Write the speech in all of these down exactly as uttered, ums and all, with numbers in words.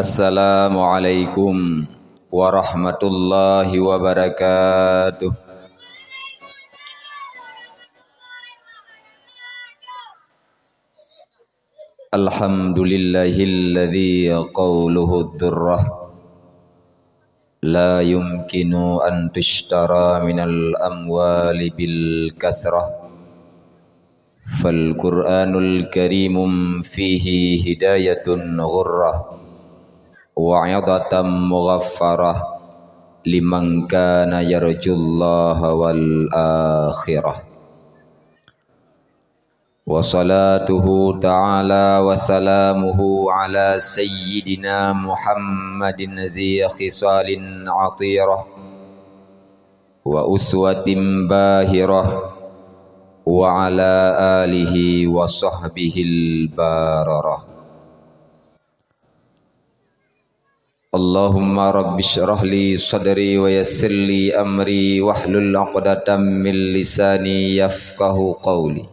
Assalamualaikum warahmatullahi wabarakatuh. Alhamdulillahilladzi qauluhu dzurrah la yumkinu an tushtara minal amwali bil kasrah. Fal Qur'anul Karimum fihi hidayatun ghurrah wa 'idhatam mughaffarah liman kana yarjullaha wal akhirah. Wa salatuhu ta'ala wa salamuhu ala sayyidina Muhammadin zi khisalin atirah wa uswatin bahirah wa ala alihi wa sahbihil bararah. Allahumma rabbisyrah li sadri wa yassir li amri wahlul 'uqdatam min lisani yafqahu qawli.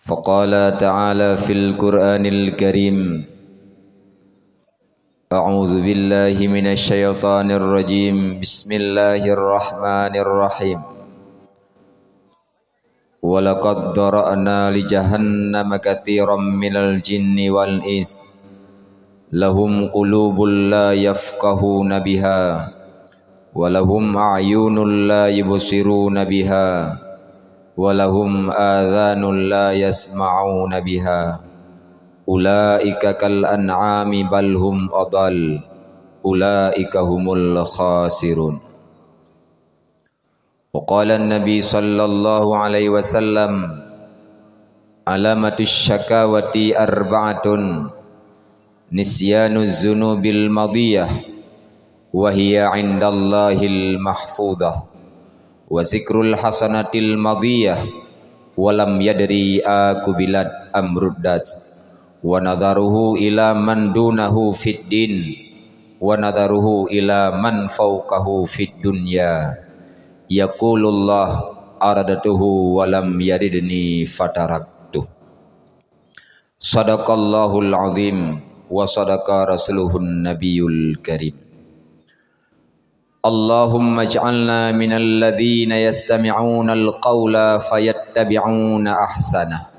Faqala ta'ala fil Qur'anil Karim, a'udzu billahi minasy syaithanir rajim. Bismillahirrahmanirrahim. Wa laqad dzara'na li jahannama katsiran minal jinni wal ins. Lahum qulubun la yafqahuna biha, wa lahum a'yunun la yubsiruna biha, wa lahum adhanun la yasma'una biha. Ulaika kal an'ami bal hum adall. Ulaika humul khasirun. Wa qala an-Nabi sallallahu alaihi wasallam, "Alamatus syakawati arba'atun, nisyanuz zunubil madiyah, wa hiya 'indallahil mahfudhah, wa zikrul hasanatil madiyah, wa lam yadri aqubilat am ruddat, wa nadharuhu ila man dunahu fid din, wa nadharuhu ila man fawqahu fid dunya." Yaqulullah, "Aradtuhu wa lam yaridni fataraktuh." Sadaqallahul azim wa sadaqa rasuluhun nabiyul karim. Allahumma ij'alna minal ladzina yastami'unal qaula fayattabi'una ahsanah.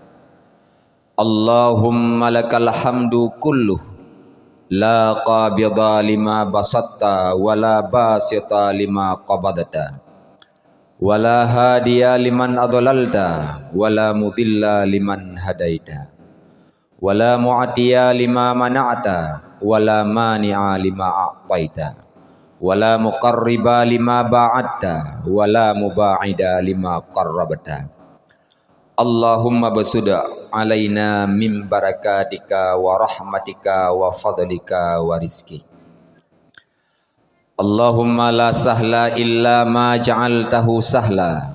Allahumma lakal hamdu kulluh, la qabidha lima basatta wa la basita lima qabadta, wa la hadiya liman adlalta, wa la mudilla liman hadaita, wa la mu'tiya lima mana'ta, wa la mani'a lima a'taita, wa la muqarriba lima ba'adta, wa la muba'ida lima qarrabta. Allahumma basud alaina min barakatika wa rahmatika wa fadlika wa rizki. Allahumma la sahla illa ma ja'altahu sahla,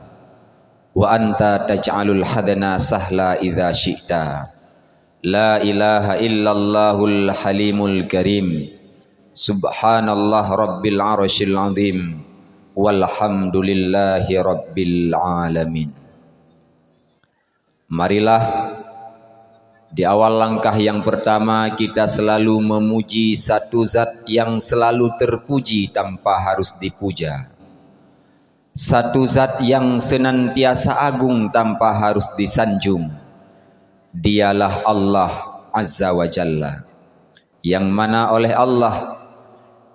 wa anta taj'alul hazna sahla idza syi'ta. La ilaha illallahul halimul karim. Subhanallah rabbil arsyil azim. Walhamdulillahi rabbil alamin. Marilah, di awal langkah yang pertama, kita selalu memuji satu zat yang selalu terpuji tanpa harus dipuja. Satu zat yang senantiasa agung tanpa harus disanjung. Dialah Allah Azza wa Jalla, yang mana oleh Allah,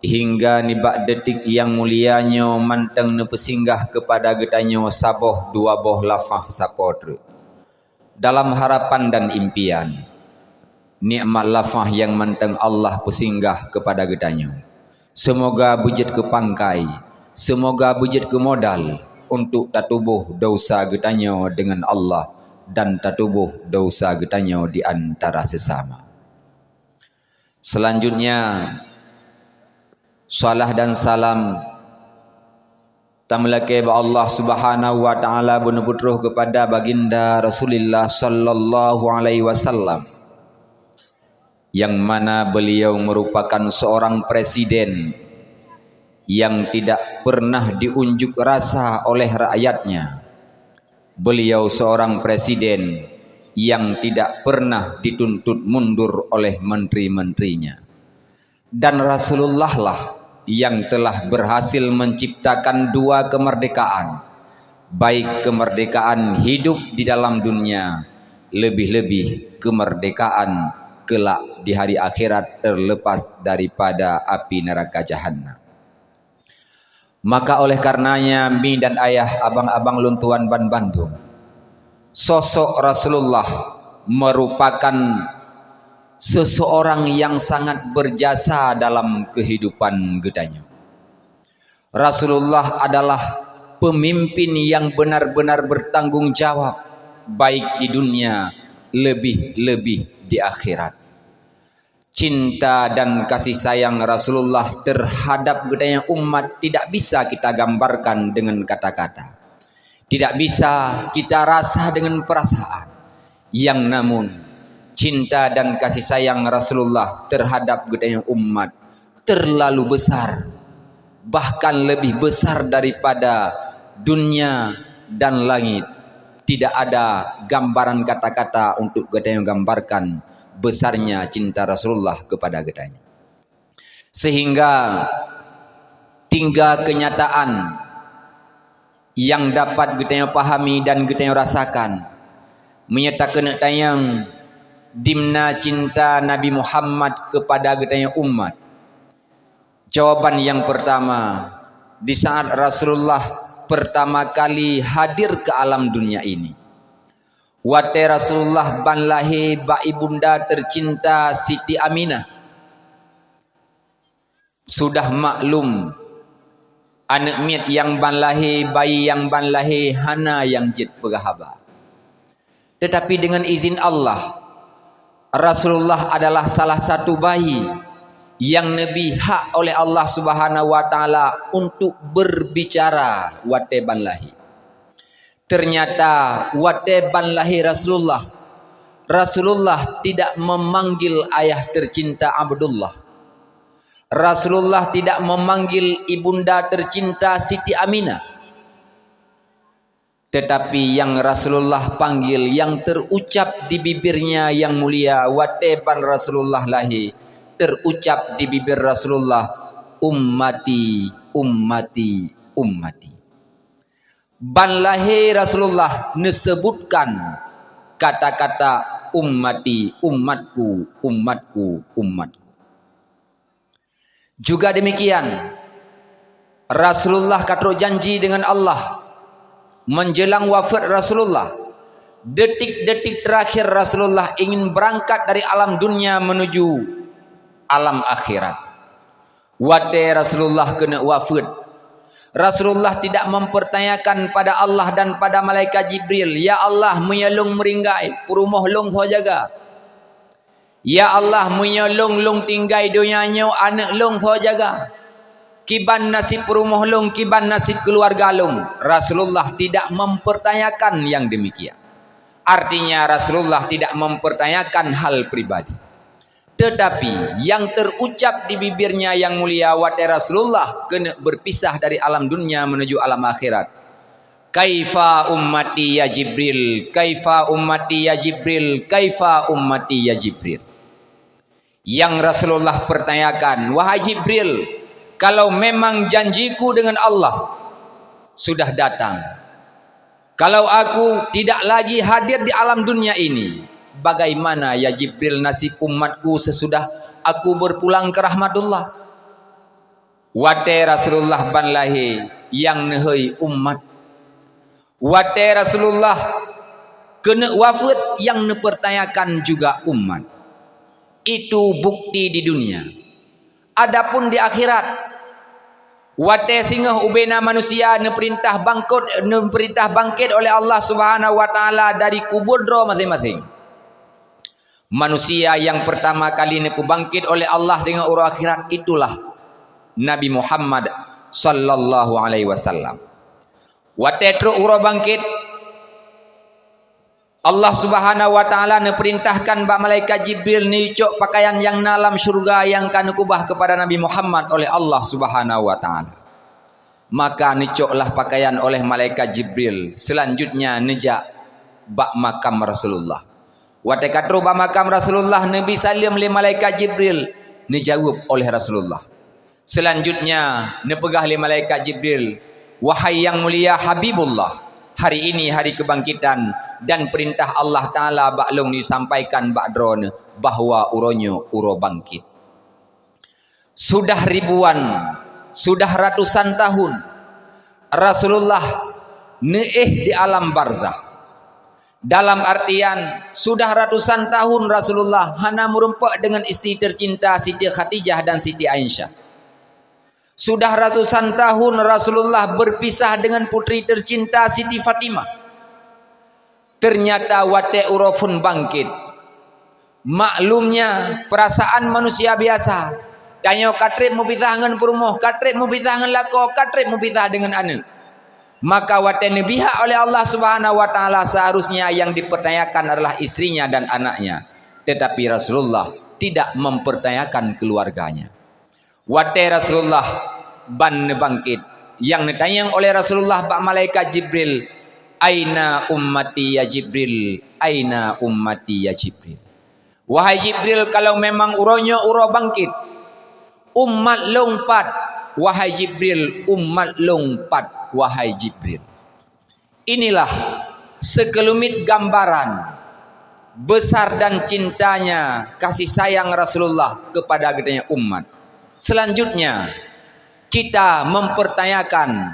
hingga nibak detik nyang mulia nyoe mantong neupeusinggah keupada geutanyoe saboh dua boh lafah sapo treuk. Dalam harapan dan impian, nikmat lafah nyang mantong Allah peusinggah keupada geutanyoe. Seumoga beujeuet keu pangkai, seumoga beujeuet keu modal untuk tatuboh desya geutanyoe deungon Allah dan tatuboh desya geutanyoe di antara sesama. Selanjutnya, salah dan salam tameulakée bak Allah Subhanahu wa Ta'ala, beuneupeutroh keupada Baginda Rasulullah sallallahu alaihi wasallam, yang mana beliau merupakan seorang presiden yang tidak pernah diunjuk rasa oleh rakyatnya. Beliau seorang presiden yang tidak pernah dituntut mundur oleh menteri-menterinya. Dan Rasulullah lah yang telah berhasil menciptakan dua kemerdekaan, baik kemerdekaan hidup di dalam dunia, lebih-lebih kemerdekaan kelak di hari akhirat terlepas daripada api neraka Jahannam. Maka oleh karenanya, mi dan ayah, abang-abang lôn tuan ban bandum, sosok Rasulullah merupakan seseorang yang sangat berjasa dalam kehidupan geutanyoe. Rasulullah adalah pemimpin yang benar-benar bertanggung jawab, baik di dunia, lebih-lebih di akhirat. Cinta dan kasih sayang Rasulullah terhadap geutanyoe umat tidak bisa kita gambarkan dengan kata-kata. Tidak bisa kita rasa dengan perasaan. Yang namun, cinta dan kasih sayang Rasulullah terhadap geutanyoe umat terlalu besar, bahkan lebih besar daripada dunia dan langit. Tidak ada gambaran kata-kata untuk geutanyoe gambarkan besarnya cinta Rasulullah kepada geutanyoe. Sehingga tingga kenyataan yang dapat geutanyoe pahami dan geutanyoe rasakan, meunyoe takeuneuk tanyong dimna cinta Nabi Muhammad kepada geutanyoe umat. Jawaban yang pertama, di saat Rasulullah pertama kali hadir ke alam dunia ini. Watée Rasulullah ban lahé bak ibunda tercinta Siti Aminah, sudah maklum, aneuëk miet nyang ban lahé, bayi nyang ban lahé, hana nyang jeuet peugah haba. Tetapi dengan izin Allah, Rasulullah adalah salah satu bayi yang neubri hak oleh Allah Subhanahu wa Taala untuk berbicara watée ban lahé. Ternyata watée ban lahé Rasulullah, Rasulullah tidak memanggil ayah tercinta Abdullah. Rasulullah tidak memanggil ibunda tercinta Siti Aminah. Tetapi nyang Rasulullah panggil, nyang terucap di bibirnya nyang mulia watée ban Rasulullah lahé, terucap di bibir Rasulullah, "Ummati, ummati, ummati." Ban lahé Rasulullah neuseubutkan kata-kata, "Ummati, umatku, umatku, umatku." Juga demikian, Rasulullah ka trok janji dengan Allah menjelang wafat Rasulullah. Detik-detik terakhir Rasulullah ingin berangkat dari alam dunia menuju alam akhirat. Watée Rasulullah keuneuk wafat, Rasulullah tidak mempertanyakan pada Allah dan pada malaikat Jibril, "Ya Allah, meunyoe lôn meuninggai, peurumoh lôn soe jaga? Ya Allah, meunyoe lôn, lôn tinggai donya nyoe, aneuëk lôn soe jaga? Kiban nasib peurumoh lôn, kiban nasib keuluwarga lôn?" Rasulullah tidak mempertanyakan nyang demikian. Artinya, Rasulullah tidak mempertanyakan hal pribadi. Tetapi, nyang terucap di bibirnya nyang mulia watée Rasulullah keuneuk berpisah dari alam dunia menuju alam akhirat, "Kaifa ummati ya Jibril? Kaifa ummati ya Jibril? Kaifa ummati ya Jibril?" Nyang Rasulullah pertanyakan, "Wahai Jibril, kalau memang janjiku dengan Allah sudah datang, kalau aku tidak lagi hadir di alam dunia ini, bagaimana ya Jibril nasib umatku sesudah aku berpulang ke rahmatullah?" Watée Rasulullah ban lahé, nyang neuhôi umat. Watée Rasulullah keuneuk wafeuet, nyang neupeurtanyakan juga umat. Itu bukti di dunia. Adapun di akhirat, watée singoh ubena manusia neupeurintah bangkot, neupeurintah bangkét oleh Allah Subhanahu wa Taala dari kubur droe maséng-maséng. Manusia nyang pertama kali neupeubangkét oleh Allah deungon uroe akhirat itulah Nabi Muhammad sallallahu alaihi wasallam. Watée trok uroe bangkét, Allah Subhanahu wa Taala neupeurintahkan bak malaikat Jibril neucok pakaian nyang na lam syeuruga nyang ka neukeubah keupada Nabi Muhammad oleh Allah Subhanahu wa Taala. Maka neucoklah pakaian oleh malaikat Jibril, seulanjutnya neujak bak makam Rasulullah. Watée ka troh bak makam Rasulullah, neubi saleuem lé malaikat Jibril, neujaweueb oleh Rasulullah. Seulanjutnya, neupeugah lé malaikat Jibril, "Wahai nyang mulia Habibullah, hari ini hari keubangkitan dan peurintah Allah Taala bak lôn jisampaikan bak droeneuh bahwa uroe nyoe uroe bangkét." Sudah ribuan, sudah ratusan tahun Rasulullah neuéh di alam barzah. Dalam artian, sudah ratusan tahun Rasulullah hana meurumpok dengan istri tercinta Siti Khadijah dan Siti Aisyah. Sudah ratusan tahun Rasulullah berpisah dengan putri tercinta Siti Fatimah. Ternyata watée uroe phon bangkét, maklumnya perasaan manusia biasa. Tanyoe ka treb meupisah ngon peurumoh, ka treb meupisah ngon lakoe, ka treb meupisah dengan aneuëk. Maka watée neubihak oleh Allah Subhanahu wa Taala, seharusnya yang dipertanyakan adalah istrinya dan anaknya. Tetapi Rasulullah tidak mempertanyakan keluarganya. Watée Rasulullah ban neubangkét, nyang neutanyong oleh Rasulullah bak malaikat Jibril, "Aina ummati ya Jibril? Aina ummati ya Jibril?" "Wahai Jibril, kalau memang uroe nyoe uroe bangkét, umat lôn pat, wahai Jibril, umat lôn pat, wahai Jibril." Inilah sekelumit gambaran besar dan cintanya kasih sayang Rasulullah kepada geutanyoe umat. Selanjutnya, kita mempertanyakan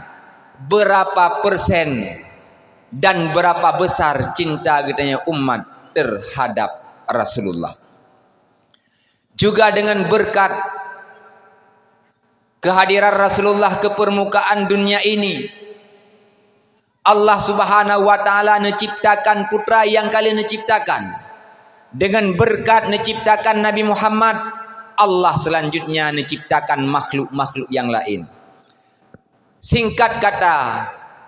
berapa persen dan berapa besar cinta geutanyoe umat terhadap Rasulullah. Juga dengan berkat kehadiran Rasulullah ke permukaan dunia ini, Allah Subhanahu wa Taala neuciptakan putra nyang ka lheueh neuciptakan. Dengan berkat neuciptakan Nabi Muhammad, Allah selanjutnya neuciptakan makhluk-makhluk nyang laén. Singkat kata,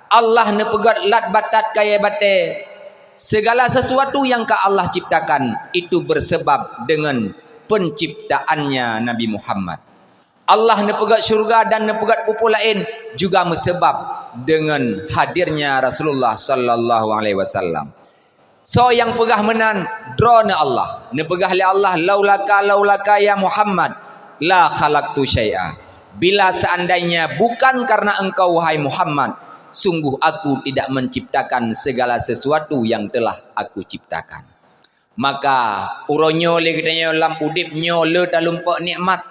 Allah neupeugét lat batat kayée batée. Segala sesuatu nyang ka Allah ciptakan, itu bersebab dengan penciptaannya Nabi Muhammad. Allah neupeugét syurga dan neupeugét peue-peue laén juga meusebab dengan hadirnya Rasulullah sallallahu alaihi wasallam. Soe nyang peugah meunan? Droeneuh Allah. Neupeugah lé Allah, "Laulaka, laulaka ya Muhammad, la khalaqtu syai'a." Bila seandainya bukan karena engkau, wahai Muhammad, sungguh aku tidak menciptakan segala sesuatu yang telah aku ciptakan. Maka, uroe nyoe lé geutanyoe lam udeb nyoe le talumpok nikmat,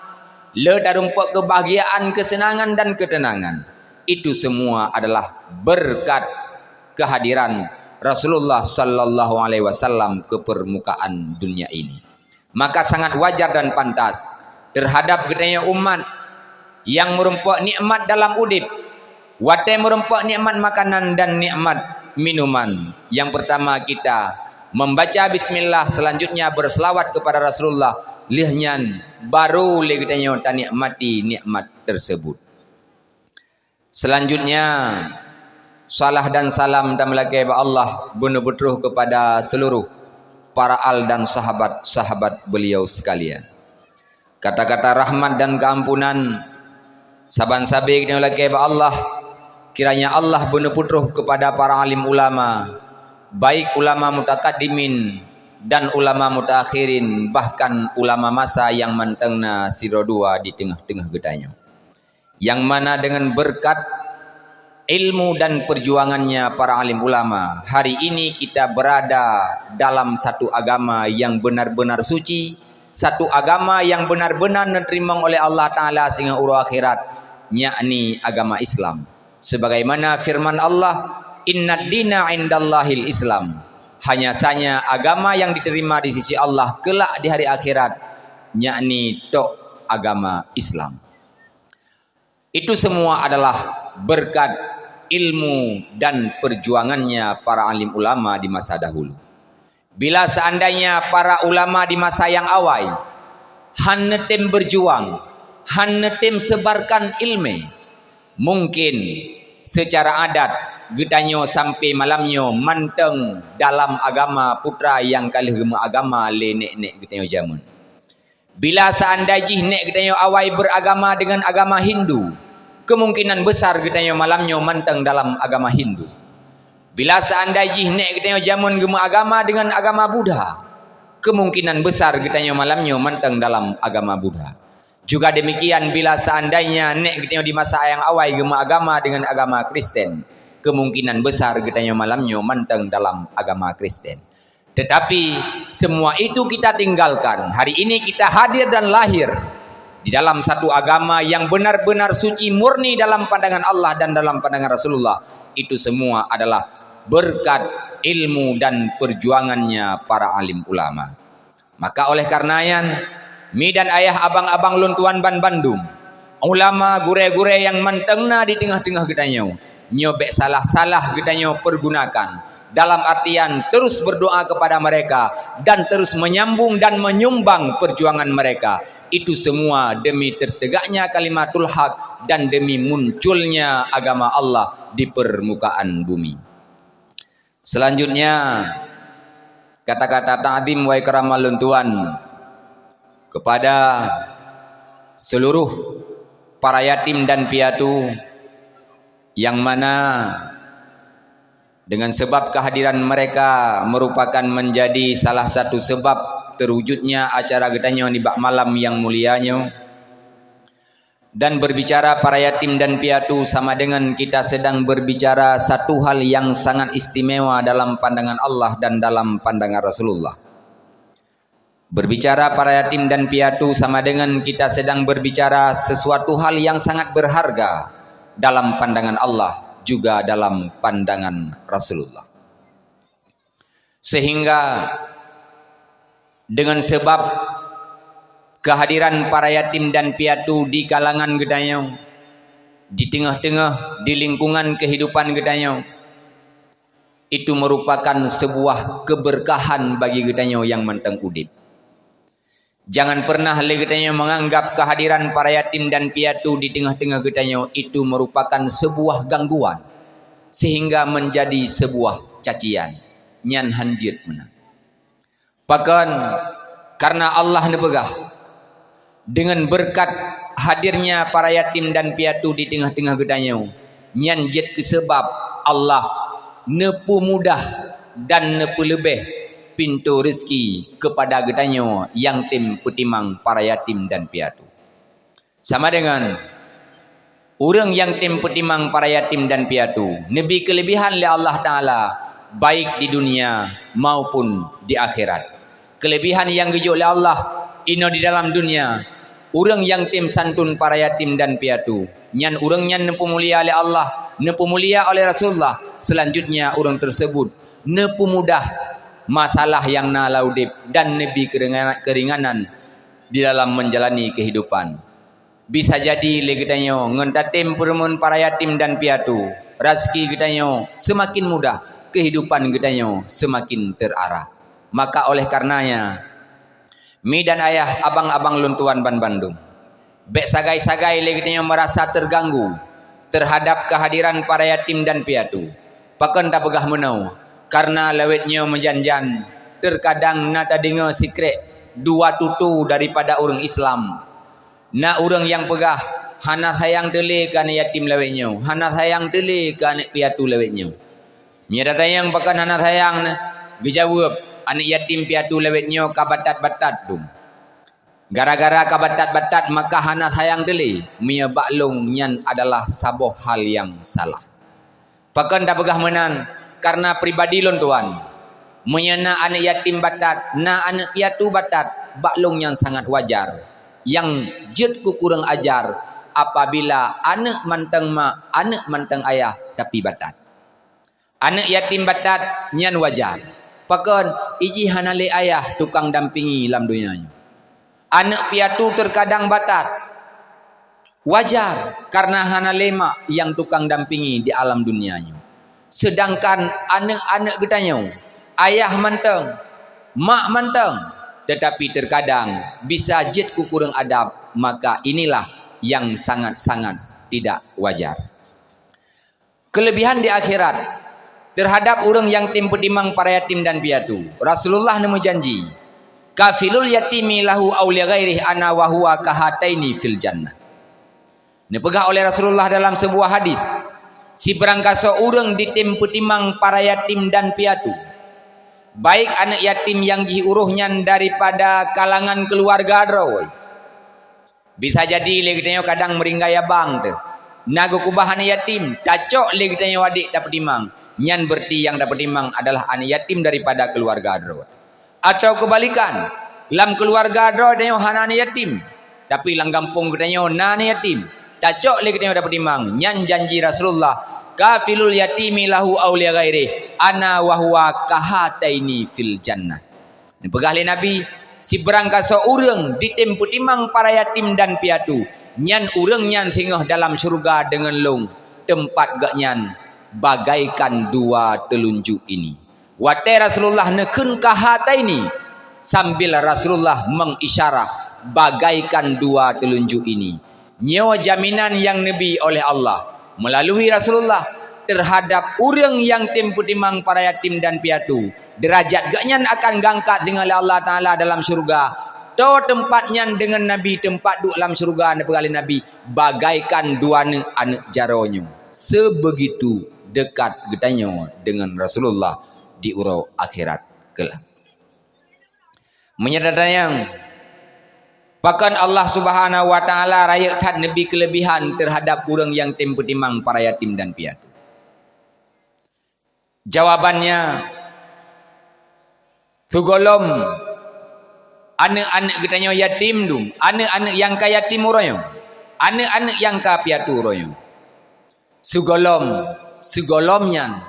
le talumpok keubahgiaan, keuseunangan dan keuteunangan. Itu semua adalah beureukat keuhadiran Rasulullah sallallahu alaihi wasallam keu peurmukaan dunia ini. Maka sangat wajar dan pantas teuhadab geutanyoe umat nyang meurumpok nikmat dalam udeb. Watée meurumpok nikmat makanan dan nikmat minuman, nyang peurtama kita membaca bismillah, selanjutnya berselawat kepada Rasulullah, lheueh nyan baru lé geutanyoe tanikmati nikmat tersebut. Selanjutnya, salah dan salam tameulakée bak Allah beuneubeutroh kepada seluruh para al dan sahabat-sahabat beliau sekalian. Kata-kata rahmat dan keampunan saban sabe geutanyoe lakée bak Allah, kiranya Allah beuneupeutroh kepada para alim ulama, baik ulama mutakaddimin dan ulama mutaakhirin, bahkan ulama masa nyang mantong na sidroe dua di teungoh-teungoh geutanyoe. Yang mana dengan berkat ilmu dan perjuangannya para alim ulama, hari ini kita berada dalam satu agama yang benar-benar suci, satu agama yang benar-benar neuteurimong oleh Allah Taala singoh uroe akhirat, yakni agama Islam. Sebagaimana firman Allah, "Innad dina indallahil Islam." Hanya saja agama yang diterima di sisi Allah kelak di hari akhirat, yakni tok agama Islam. Itu semua adalah berkat ilmu dan perjuangannya para alim ulama di masa dahulu. Bila seandainya para ulama di masa nyang awai han neutem berjuang, han neutem sebarkan ilmu, mungkin secara adat geutanyoe sampai malam nyoe mantong dalam agama putra nyang ka lheueh geumeuagama lé nek-nek geutanyoe jameun. Bila seandai jih nek geutanyoe awai beragama dengan agama Hindu, kemungkinan besar geutanyoe malam nyoe mantong dalam agama Hindu. Bila seandai jih nek geutanyoe jameun geumeuagama dengan agama Buddha, kemungkinan besar geutanyoe malam nyoe mantong dalam agama Buddha. Juga demikian, bila seandainya nek geutanyoe di masa nyang awai geumeuagama dengan agama Kristen, kemungkinan besar geutanyoe malam nyoe mantong dalam agama Kristen. Tetapi, semua itu kita tinggalkan. Hari ini kita hadir dan lahir di dalam satu agama yang benar-benar suci, murni dalam pandangan Allah dan dalam pandangan Rasulullah. Itu semua adalah berkat ilmu dan perjuangannya para alim ulama. Maka oleh karena nyan, mi dan ayah, abang-abang lôn tuan ban bandum, ulama, gurée-gurée nyang mantong na di teungoh-teungoh geutanyoe, nyoe bék salah-salah geutanyoe pergunakan, dalam artian terus berdoa kepada mereka dan terus menyambung dan menyumbang perjuangan mereka. Itu semua demi tertegaknya kalimatul haq dan demi munculnya agama Allah di permukaan bumi. Selanjutnya, kata-kata ta'zim wa ikraman lôn tuan kepada seluruh para yatim dan piatu, yang mana dengan sebab kehadiran mereka merupakan menjadi salah satu sebab terwujudnya acara geutanyoe nibak malam nyang mulia nyoe. Dan berbicara para yatim dan piatu sama dengan kita sedang berbicara satu hal yang sangat istimewa dalam pandangan Allah dan dalam pandangan Rasulullah. Berbicara para yatim dan piatu sama dengan kita sedang berbicara sesuatu hal yang sangat berharga dalam pandangan Allah, juga dalam pandangan Rasulullah. Sehingga dengan sebab kehadiran para yatim dan piatu di kalangan geutanyoe, di teungoh-teungoh, di lingkungan kehidupan geutanyoe, itu merupakan sebuah keberkahan bagi geutanyoe nyang mantong udeb. Jangan pernah lé geutanyoe menganggap kehadiran para yatim dan piatu di teungoh-teungoh geutanyoe itu merupakan sebuah gangguan, sehingga menjadi sebuah cacian. Nyan hanjeuet meunan. Pakon? Karena Allah neupeugah, dengan berkat hadirnya para yatim dan piatu di teungoh-teungoh geutanyoe, nyan jeuet keu seubab Allah neupeumudah dan neupeuleubeh pintoe reuzeki keupada geutanyoe nyang tem peutimang para yatim dan piatu. Sama dengan ureuëng nyang tem peutimang para yatim dan piatu, neubi keuleubehan lé Allah Taala, baik di dunia maupun di akhirat. Keuleubehan nyang geujok lé Allah inoe di dalam dunia, ureuëng nyang tem santun para yatim dan piatu, nyan ureuëng nyan neupeumulia lé Allah, neupeumulia oleh Rasulullah. Selanjutnya, ureuëng tersebut neupeumudah masalah nyang na lam udeb dan neubi keuringan-, keuringanan di dalam menjalani kehidupan. Bisa jadi lé geutanyoe ngon tatem peurumoh para yatim dan piatu, raseuki geutanyoe seumaken mudah, keuhidupan geutanyoe seumaken terarah. Maka oleh karenanya, mi dan ayah, abang-abang lôn tuan ban bandum, bék sagai-sagai lé geutanyoe meurasa teurganggu teuhadab keuhadiran para yatim dan piatu. Pakon tapeugah meunoe? Kareuna lawét nyoe meujan-jan, teurkadang na tadeungoe sikrék dua tutoe daripada ureuëng Islam. Na ureuëng nyang peugah, "Hana sayang teulé keu aneuëk yatim lawét nyoe, hana sayang teulé keu aneuëk piatu lawét nyoe." Meunyoe tatanyong pakon hana sayang, na geujaweueb, "Aneuëk yatim piatu lawét nyoe ka batat-batat dum. Gara-gara ka batat-batat maka hana sayang teulé." Meunyoe bak lôn, nyan adalah saboh hal nyang salah. Pakon tapeugah meunan? Kareuna pribadi lôn tuan, meunyoe na aneuëk yatim batat, na aneuëk piatu batat, bak lôn nyan sangat wajar. Nyang jeuet keu kureueng ajar apabila aneuëk mantong mak, aneuëk mantong ayah, tapi batat. Aneuëk yatim batat nyan wajar. Pakon? Ijih hana lé ayah tukang dampingi lam donya nyoe. Aneuëk piatu teurkadang batat. Wajar, kareuna hana lé mak nyang tukang dampingi di alam dunia nyoe. Seudangkan aneuëk-aneuëk geutanyoe, ayah mantong, mak mantong, teutapi teurkadang bisa jeuet keu kureueng adab, maka inilah nyang sangat-sangat tidak wajar. Keuleubehan di akhirat teuhadap ureuëng nyang tem peutimang para yatim dan piatu. Rasulullah neumeujanji, "Kafilul yatimi lahu aw li ghairihi ana wa huwa kahataini fil jannah." Neupeugah oleh Rasulullah dalam seubuah hadis, "Sibarangkasoe ureuëng jitem peutimang para yatim dan piatu, Baik aneuëk yatim nyang jih uroh nyan daripada kalangan keuluwarga droe. Bisa jadi lé geutanyoe kadang meuringgai abang teuh. Na geukeubah aneuëk yatim, tacok lé geutanyoe adék tapeutimang. Nyan beureuti nyang tapeutimang adalah aneuëk yatim daripada keuluwarga droe. Atawa keubalikan, lam keuluwarga droe tanyoe hana aneuëk yatim, tapi lam gampông geutanyoe na aneuëk yatim. Tacok lé geutanyoe tapeutimang, nyan janji Rasulullah, "Kafilul yatimi lahu aw li ghairih, ana wa huwa kahataini fil jannah." Neupeugah lé Nabi, "Sibarang gasoe ureuëng jitem peutimang para yatim dan piatu, nyan ureuëng nyan singoh dalam syeuruga deungon lôn, teumpat geuhnyan bagaikan dua teulunjuk ini." Watée Rasulullah neukheun kahataini, sambil Rasulullah mengisyarah bagaikan dua teulunjuk ini. Nyoe jaminan nyang neubi oleh Allah meulalu Rasulullah teuhadab ureuëng nyang tem peutimang para yatim dan piatu. Deurajat geuhnyan akan geuangkat singoh lé Allah Taala dalam syeuruga. Toe teumpat nyan deungon Nabi, teumpat duek lam syeuruga, neupeugah lé Nabi, bagaikan dua aneuëk, aneuëk jaroe nyoe. Seubeugitu deukat geutanyoe deungon Rasulullah di uroe akhirat keulah. Meunyoe tatanyong, pakon Allah Subhanahu wa Taala rayeuk that neubi keuleubihan teuhadab ureuëng nyang tem peutimang para yatim dan piatu? Jawabannya, sigohlom aneuëk-aneuëk geutanyoe yatim dum, aneuëk-aneuëk nyang ka yatim uroe nyoe, aneuëk-aneuëk nyang ka piatu uroe nyoe. Sigohlom, sigohlom nyan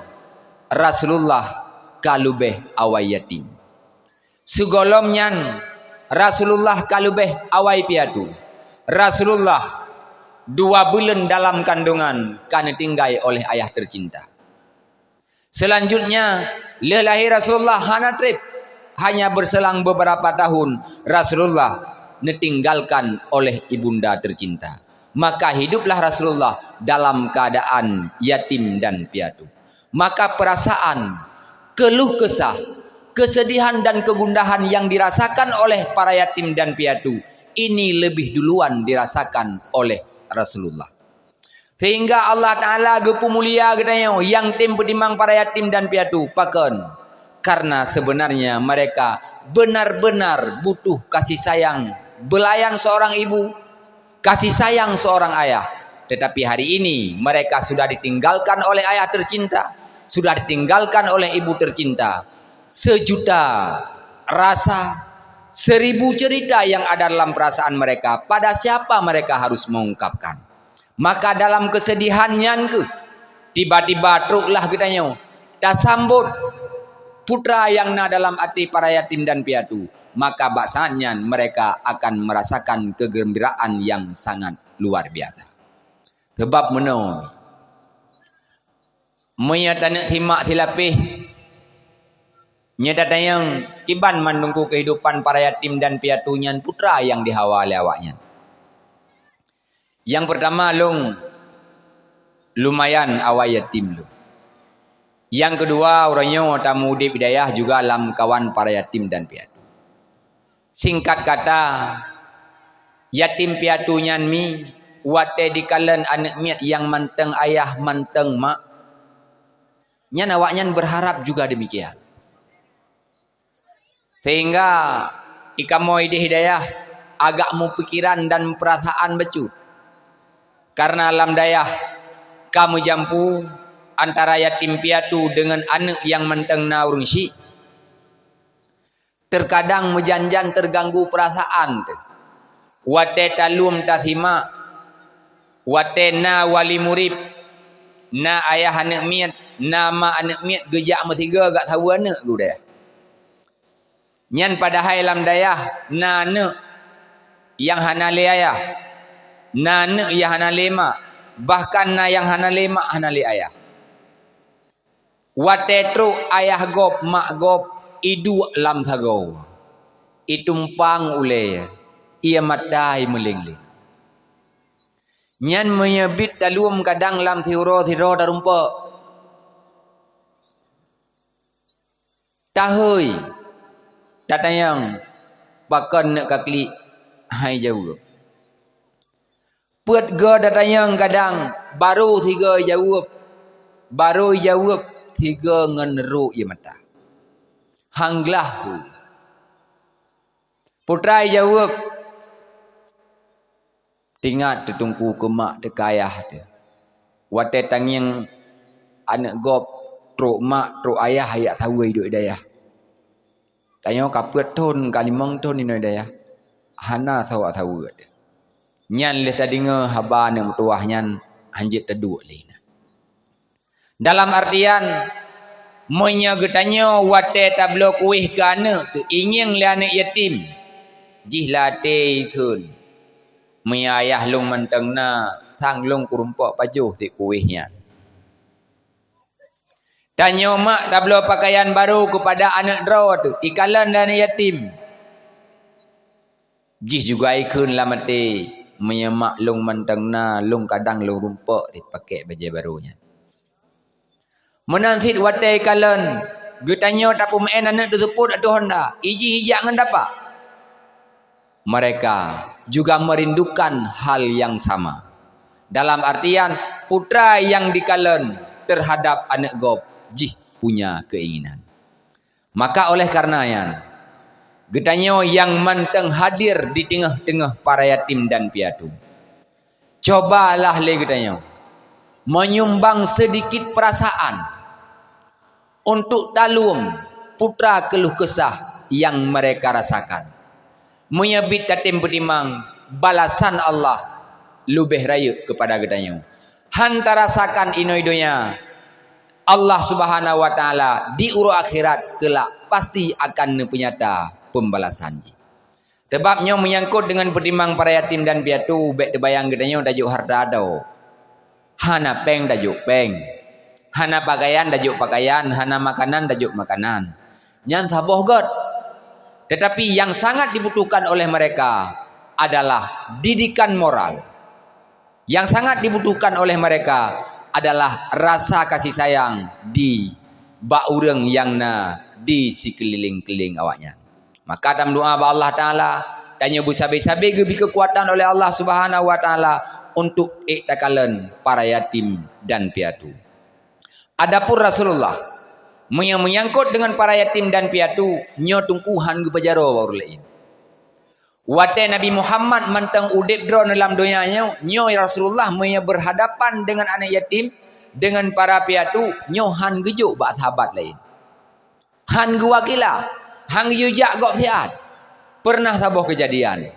Rasulullah ka leubeh awai yatim. Sigohlom nyan Rasulullah ka leubeh awai piatu. Rasulullah dua buleuen dalam kandungan ka neutinggai oleh ayah teucinta. Seulanjutnya, lheueh lahé Rasulullah hana treb, hanya beureuselang beberapa tahun Rasulullah neutinggalkan oleh ibunda teucinta. Maka hiduplah Rasulullah dalam keadaan yatim dan piatu. Maka peurasaan, keuluh keusah, keuseudihan dan keugundahan nyang dirasakan oleh para yatim dan piatu ini leubeh duluan dirasakan oleh Rasulullah. Sehingga Allah Taala geupeumulia geutanyoe nyang tem peutimang para yatim dan piatu. Pakon? Karena sebenarnya mereka benar-benar butuh kasih sayang belayan seorang ibu, kasih sayang seorang ayah. Tetapi hari ini mereka sudah ditinggalkan oleh ayah tercinta, sudah ditinggalkan oleh ibu tercinta. Sejuta rasa, seribu cerita yang ada dalam perasaan mereka, pada siapa mereka harus mengungkapkan? Maka dalam keuseudihan nyan kheueh, tiba-tiba troklah geutanyoe tasambot putra nyang na dalam até para yatim dan piatu, maka bak saát nyan mereka akan merasakan keugeumbiraan nyang sangat luar biasa. Sabab meunoe, meunyoe taneuk simak silapéh, nyoe tatanyong kiban mandum keuhidupan para yatim dan piatu nyan putra nyang jihawa lé awaknyan. Nyang peurtama, lôn lumayan awai yatim lôn. Nyang keudua, uroe nyoe tamu udeb di dayah juga lam kawan para yatim dan piatu. Singkat kata, yatim piatu nyan mi watée jikalon aneuk miet nyang mantong ayah mantong mak, nyan awaknyan beurharab juga deumikian. Sehingga di kamoe ideh dayah agak meupikiran dan peurasaan bacut. Karena lam dayah ka meujampu antara yatim piatu deungon aneuk nyang mantong na ureuëng syik. Teukadang meujan-jan teuganggu peurasaan teuh. Watée taleuem tasimak, watée na wali murit, na ayah aneuk miet, na ma aneuk miet geujak meusigoe gak saweue aneuk geuh dayah. Nyan padahai lam dayah na aneuk nyang hana lé ayah, na aneuk nyang hana lé mak, bahkan na nyang hana lé mak hana lé ayah. Watée trok ayah gob mak gob iduek lam sagoe, itumpang ulée, ié mata imeuléng-léng. Nyan meunyoe bit taleuem kadang lam siuroe sidroe tarumpok. Tahôi, tatanyong pakon neuk ka klik hai jaweueb. Peuet goe tatanyong kadang barô sigoe jaweueb, barô jaweueb sigoe ngon rô ié mata. Han glah hu. Putra jaweueb, "Tingat teuh Teungku keu mak teuh keu ayah teuh. Watée tangieng aneuëk gob trok mak trok ayah jak saweue duek dayah. Tanyoe ka peuet thon ka limong thon inoe dayah, hana saweue-saweue teuh." Nyan lheueh tadeungoe haba aneuëk meutuwah nyan, hanjeuet taduek lé na. Dalam artian, meunyoe geutanyoe watée tabloe kueh keu aneuëk teuh ingieng lé aneuëk yatim, jih lam até ikheun, "Meunyoe ayah lôn mantong na, sang lôn kurumpok pajoh sit kueh nyan." Tanyoe mak tabloe peukayan barô keupada aneuëk droe teuh ikalon lé aneuëk yatim, jih juga ikheun lam até, "Meunyoe mak lôn mantong na, lôn kadang lôn rumpok sit pakèk bajée barô nyan." Meunan cit watée ikalon, geutanyoe tapeumeu'en aneuëk teuh seupôt ateueh honda, ijih ijak ngon dapa. Mereka juga merindukan hal yang sama. Dalam artian, putra nyang dikalon terhadap aneuëk gob jih punya keinginan. Maka oleh karena nyan, geutanyoe nyang mantong hadir di teungoh-teungoh para yatim dan piatu, cobalah lé geutanyoe menyumbang sedikit perasaan untuk taleuem putra keluh kesah yang mereka rasakan. Meunyoe biet tatem peutimang, balasan Allah leubeh rayeuk keupada geutanyoe. Han tarasakan inoe donya, Allah Subhanahu wa Taala di uroe akhirat keulak pasti akan neupeunyata pembalasan jih. Sabab nyoe meunyangkot deungon peutimang para yatim dan piatu, bék teubayang geutanyoe tajok hareuta adoe. Hana péng tajok péng, hana pakaian tajok pakaian, hana makanan tajok makanan. Nyan saboh göt. Tetapi yang sangat dibutuhkan oleh mereka adalah didikan moral. Yang sangat dibutuhkan oleh mereka adalah rasa kasih sayang di bak ureuëng nyang na di sikeulileng-keulileng awaknyan. Maka tameudoá bak Allah Taala, tanyoe beusabe-sabe geubri keukuatan oleh Allah Subhanahu wa Taala untuk ék takalon para yatim dan piatu. Adapun Rasulullah, meunyoe meunyangkot deungon para yatim dan piatu, nyoe Teungku han geupajaroe bak ureuëng laén. Watée Nabi Muhammad mantong udeb droeneuh lam donya nyoe, nyoe Rasulullah meunyoe berhadapan dengan anak yatim, dengan para piatu, nyoe han geujok bak sahabat laén. Han geuwakila, han geuyue jak gob siat. Pernah saboh keujadian.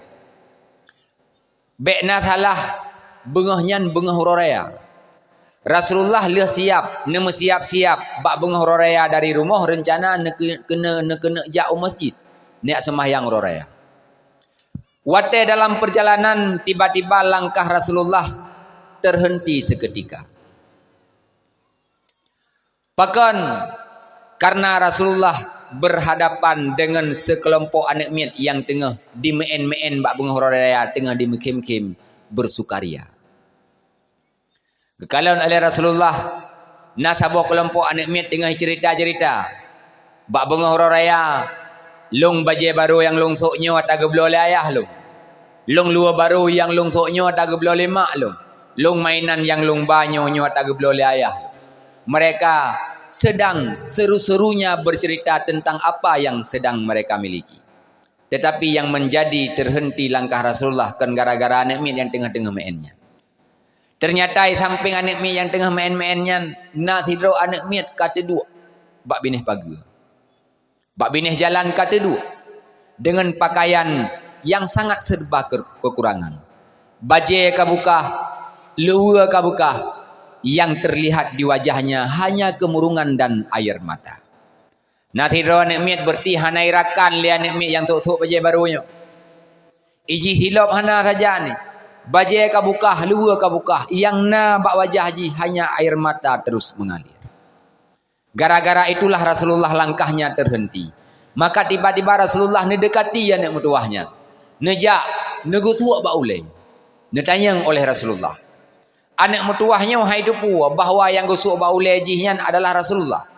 Bék na salah, beungoh nyan beungoh uroe raya. Rasulullah lheueh siab, neumeusiab-siab bak beungoh uroe raya dari rumoh reuncana neukeu-, keuneuk, neukeuneuk jak u masjid, neujak seumahyang uroe raya. Watée dalam perjalanan, tiba-tiba langkah Rasulullah terhenti seketika. Pakon? Karena Rasulullah berhadapan dengan sekelompok aneuk miet nyang teungoh dimeu'en-meu'en bak beungoh uroe raya, teungoh dimeukhém-khém bersukaria. Geukalon oleh Rasulullah, na saboh keulompok aneuk miet teungoh cerita-cerita, "Bak beungoh uroe raya, lôn bajée barô nyang lôn sôk nyoe ata geubloe lé ayah lôn. Lôn luweue barô nyang lôn sôk nyoe ata geubloe lé mak lôn. Lôn mainan nyang lôn ba nyoe, nyoe ata geubloe lé ayah lôn." Mereka sedang seru-serunya bercerita tentang apa yang sedang mereka miliki. Tetapi yang menjadi terhenti langkah Rasulullah kon gara-gara aneuk miet nyang teungoh-teungoh meu'en nyan. Ternyata di sampéng aneuk miet nyang teungoh meu'en-meu'en nyan, na sidroe aneuk miet ka teuduek bak binéh pageue. Bak binéh jalan ka teuduek deungon pakaian nyang sangat serba ke-, kekurangan. Bajée ka beukah, luweue ka beukah, yang terlihat di wajahnya hanya kemurungan dan air mata. Na sidroe aneuk miet beureuti hana irakan lé aneuk miet nyang sôk-sôk bajée barô nyoe. Ijih silop hana sajan, bajée ka beukah, luweue ka beukah, nyang na bak wajah jih hanya air mata terus mengalir. Gara-gara itulah Rasulullah langkahnya terhenti. Maka tiba-tiba Rasulullah neudekati aneuk meutuwah nyan. Neujak, neugeusuek bak ulée. Neutanyong oleh Rasulullah. Aneuk meutuwah nyoe hai teupeu bahwa nyang geusuek bak ulée jih nyan adalah Rasulullah.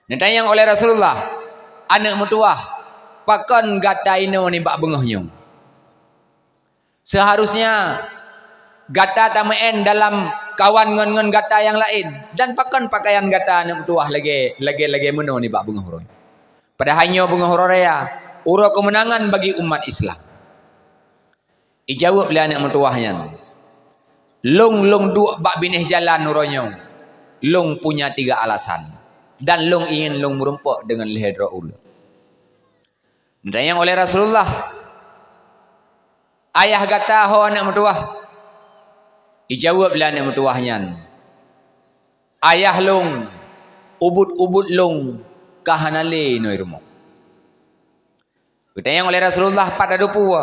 Neutanyong oleh Rasulullah, "Aneuk meutuwah, pakon gata inoe nibak beungoh nyoe? Seuharusnya gata tameu'en dalam kawan ngon, ngon gata nyang laén. Dan pakon pakaian gata aneuk meutuwah lagée, lagée, lagée meunoe nibak beungoh uroe?" Padahai nyoe beungoh uroe raya, uroe keumeunangan bagi umat Islam. Ijaweueb lé aneuk meutuwah nyan, "Lôn, lôn duek bak binéh jalan uroe nyoe, lôn punya tiga alasan, dan lôn ingin lôn meurumpok deungon lhée droe ureuëng." Neutanyong oleh Rasulullah, "Ayah gata ho aneuk meutuwah?" Ijaweueb lé aneuk meutuwah nyan, "Ayah lôn, ubit-ubit lôn ka hana lé inoe rumoh." Geutanyong oleh Rasulullah, "Pat tadupu?"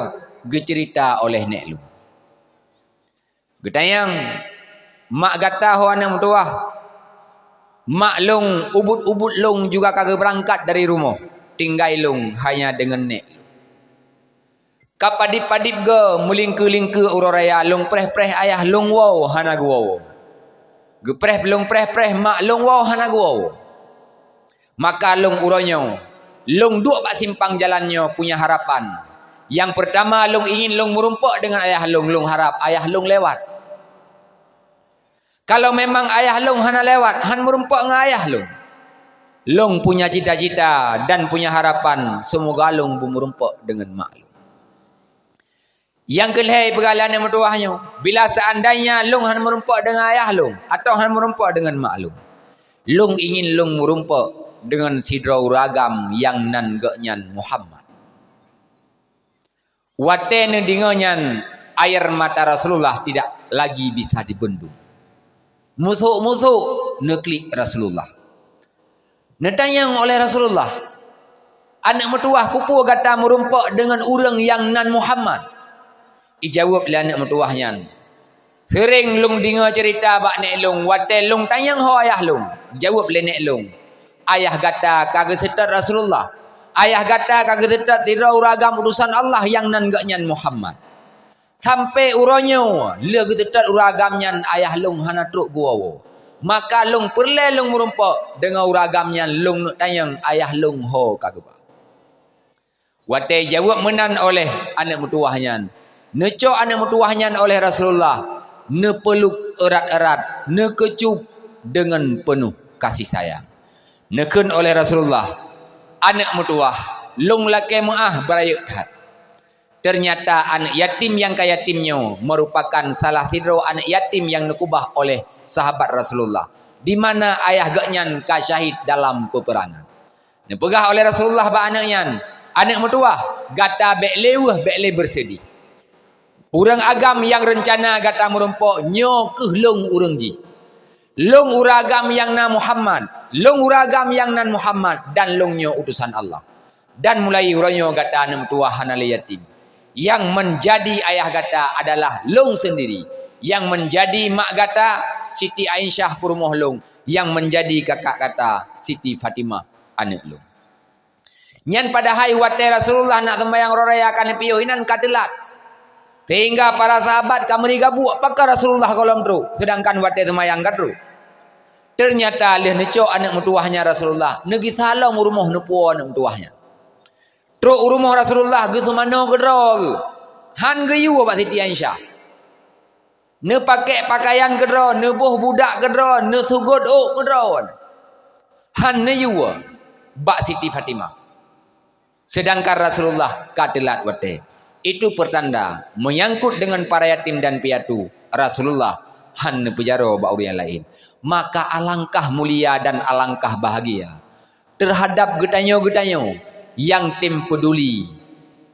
Geuceurita oleh nék lôn. Geutanyong, "Mak gata ho aneuk meutuwah?" "Mak lôn, ubit-ubit lôn juga ka geubeurangkat dari rumoh, tinggai lôn hanya deungon nék lôn. Ka padib-padib goe meulingkeu-lingkeu uroe raya, lôn preh-preh ayah lôn woe hana geuwoe. Geupreh lôn preh-preh mak lôn woe hana geuwoe. Maka lôn uroe nyoe, lôn duek bak simpang jalan nyoe punya harapan. Nyang peurtama lôn ingin lôn meurumpok deungon ayah lôn, lôn harap ayah lôn lewat. Kalau memang ayah lôn hana lewat, han meurumpok ngon ayah lôn, lôn punya cita-cita dan punya harapan, seumoga lôn beumeurumpok deungon mak lôn." Nyang keu lhée peugah lé aneuk meutuwah nyoe, "Bila seandainya lôn han meurumpok deungon ayah lôn, atawa han meurumpok deungon mak lôn, lôn ingin lôn meurumpok deungon sidroe ureuëng agam nyang nan geuh nyan Muhammad." Watée neudeungoe nyan, air mata Rasulullah tidak lagi bisa dibendung. Musôk-musôk neuklik Rasulullah. Neutanyong oleh Rasulullah, "Aneuk meutuwah, keupeue gata meurumpok deungon ureuëng nyang nan Muhammad?" Ijaweueb lé aneuk meutuwah nyan, "Seuréng lôn deungoe ceurita bak nék lôn watée lôn tanyong ho ayah lôn." Jaweueb lé nék lôn, "Ayah gata ka geuseutôt Rasulullah. Ayah gata ka geuseutôt sidroe ureuëng agam utosan Allah nyang nan geuh nyan Muhammad. Sampoe uroe nyoe lheueh geuseutôt ureuëng agam nyan ayah lôn hana trok geuwoe. Maka lôn peureulée lôn meurumpok deungon ureuëng agam nyan lôn neuk tanyong ayah lôn ho ka geuba." Watée jaweueb meunan oleh aneuk meutuwah nyan, neucok aneuk meutuwah nyan oleh Rasulullah, neupeuluk erat-erat, neukeucup deungon peunoh kasih sayang. Neukheun oleh Rasulullah, "Aneuk meutuwah, lôn lakée meuáh beurayeuk that." Teunyata aneuk yatim nyang ka yatim nyoe meurupakan salah sidroe aneuk yatim nyang neukeubah oleh sahabat Rasulullah, di mana ayah geuh nyan ka syahid dalam peupeurangan. Neupeugah oleh Rasulullah bak aneuk nyan, "Aneuk meutuwah, gata bék lé weueh, bék lé beuseudih. Ureuëng agam nyang reuncana gata meurumpok nyoe kheueh lôn ureuëng jih. Lôn ureuëng agam nyang na Muhammad, lôn ureuëng agam nyang nan Muhammad, dan lôn nyoe utosan Allah. Dan mulai uroe nyoe gata aneuk meutuwah hana lé yatim. Nyang meunjadi ayah gata adalah lôn seundiri. Nyang meunjadi mak gata, Siti Aisyah peurumoh lôn. Nyang meunjadi kakak gata, Siti Fatimah aneuk lôn." Nyan padahai watée Rasulullah nak seumayang uroe raya ka neupiôh inan ka teulat. Sehingga para sahabat ka meuri gabuek, "Pakon Rasulullah gohlom trok, seudangkan watée seumayang ka trok?" Teunyata lheueh neucok aneuk meutuwah nyan Rasulullah, neugisa lom u rumoh neupuwoe aneuk meutuwah nyan. Trok u rumoh Rasulullah geuseumanoe keudroe geuh, han geuyue bak Siti Aisyah. Neupakék peukayan keudroe, neuboh budak keudroe, neusugôt ôk keudroe. Han neuyue bak Siti Fatimah. Seudangkan Rasulullah ka teulat watée. Itu peurtanda, meunyangkot deungon para yatim dan piatu, Rasulullah han neupeujaroe bak ureuëng nyang laén. Maka alangkah mulia dan alangkah bahagia teuhadab geutanyoe-geutanyoe nyang tem peuduli,